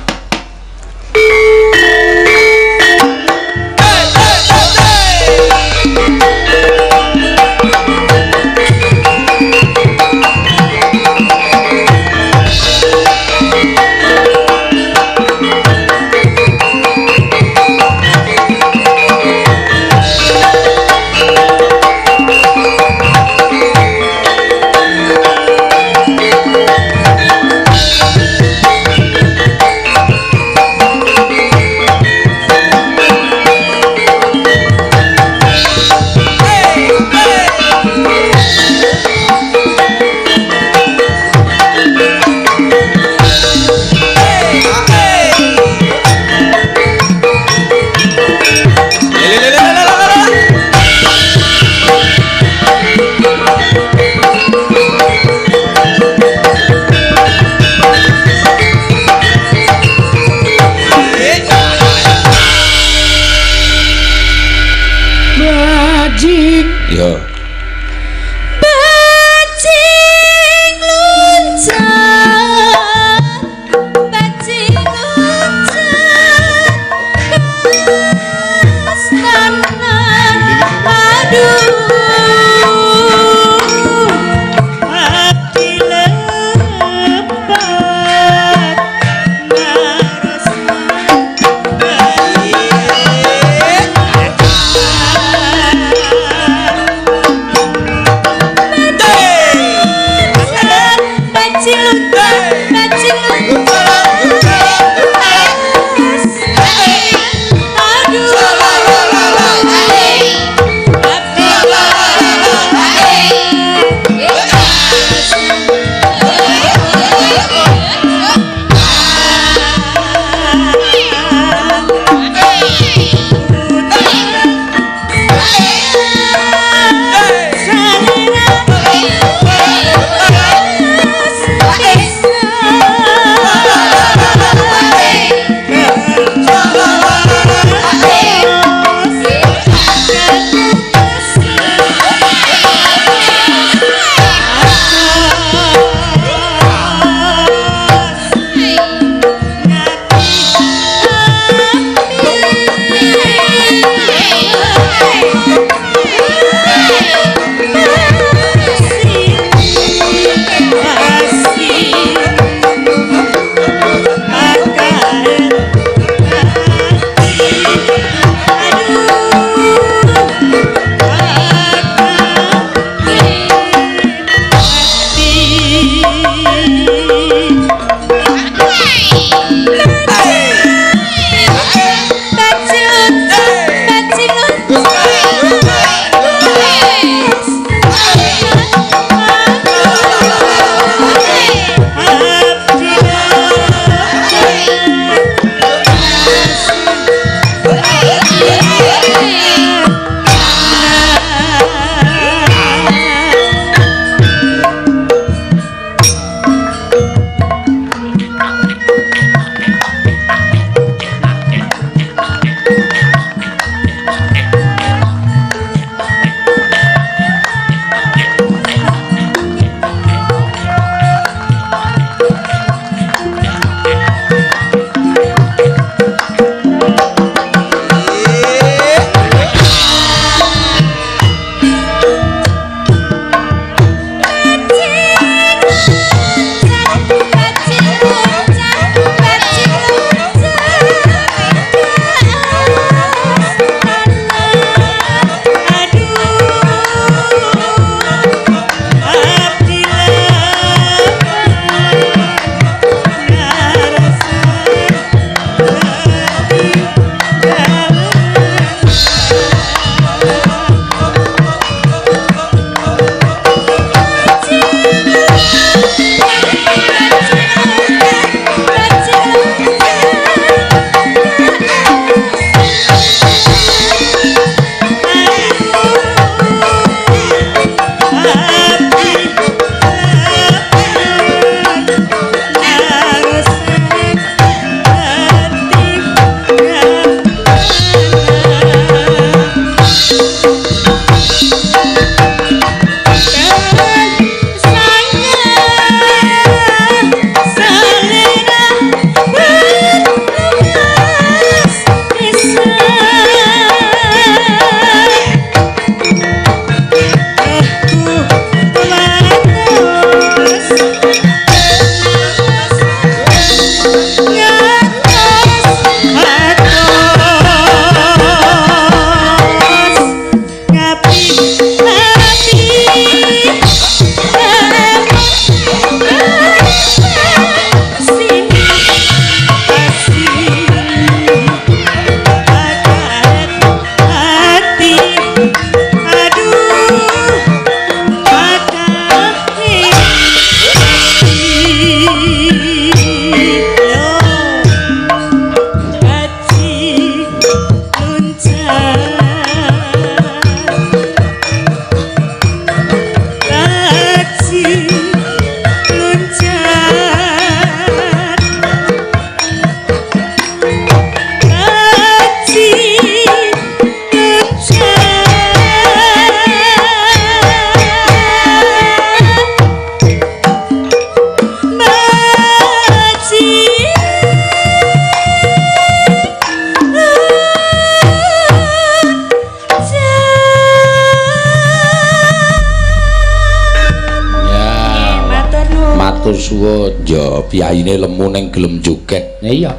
Matur suwun. Ya, piyayine lemu ning gelem joget. Iya.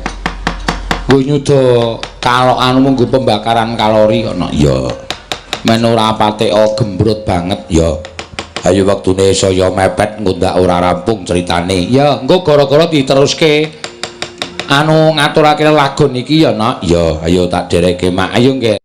Nggo nyuda kalau anu mung pembakaran kalori kok, Nok. Ya. Men ora pateka gembrot banget. Ya. Ayo wektune saya mepet ngundak ora rampung ceritane. Ya, engko gara-gara diteruske anu ngaturake lelagon iki ya, Nok. Ya, ayo tak dereke, Mak. Ayo nggih.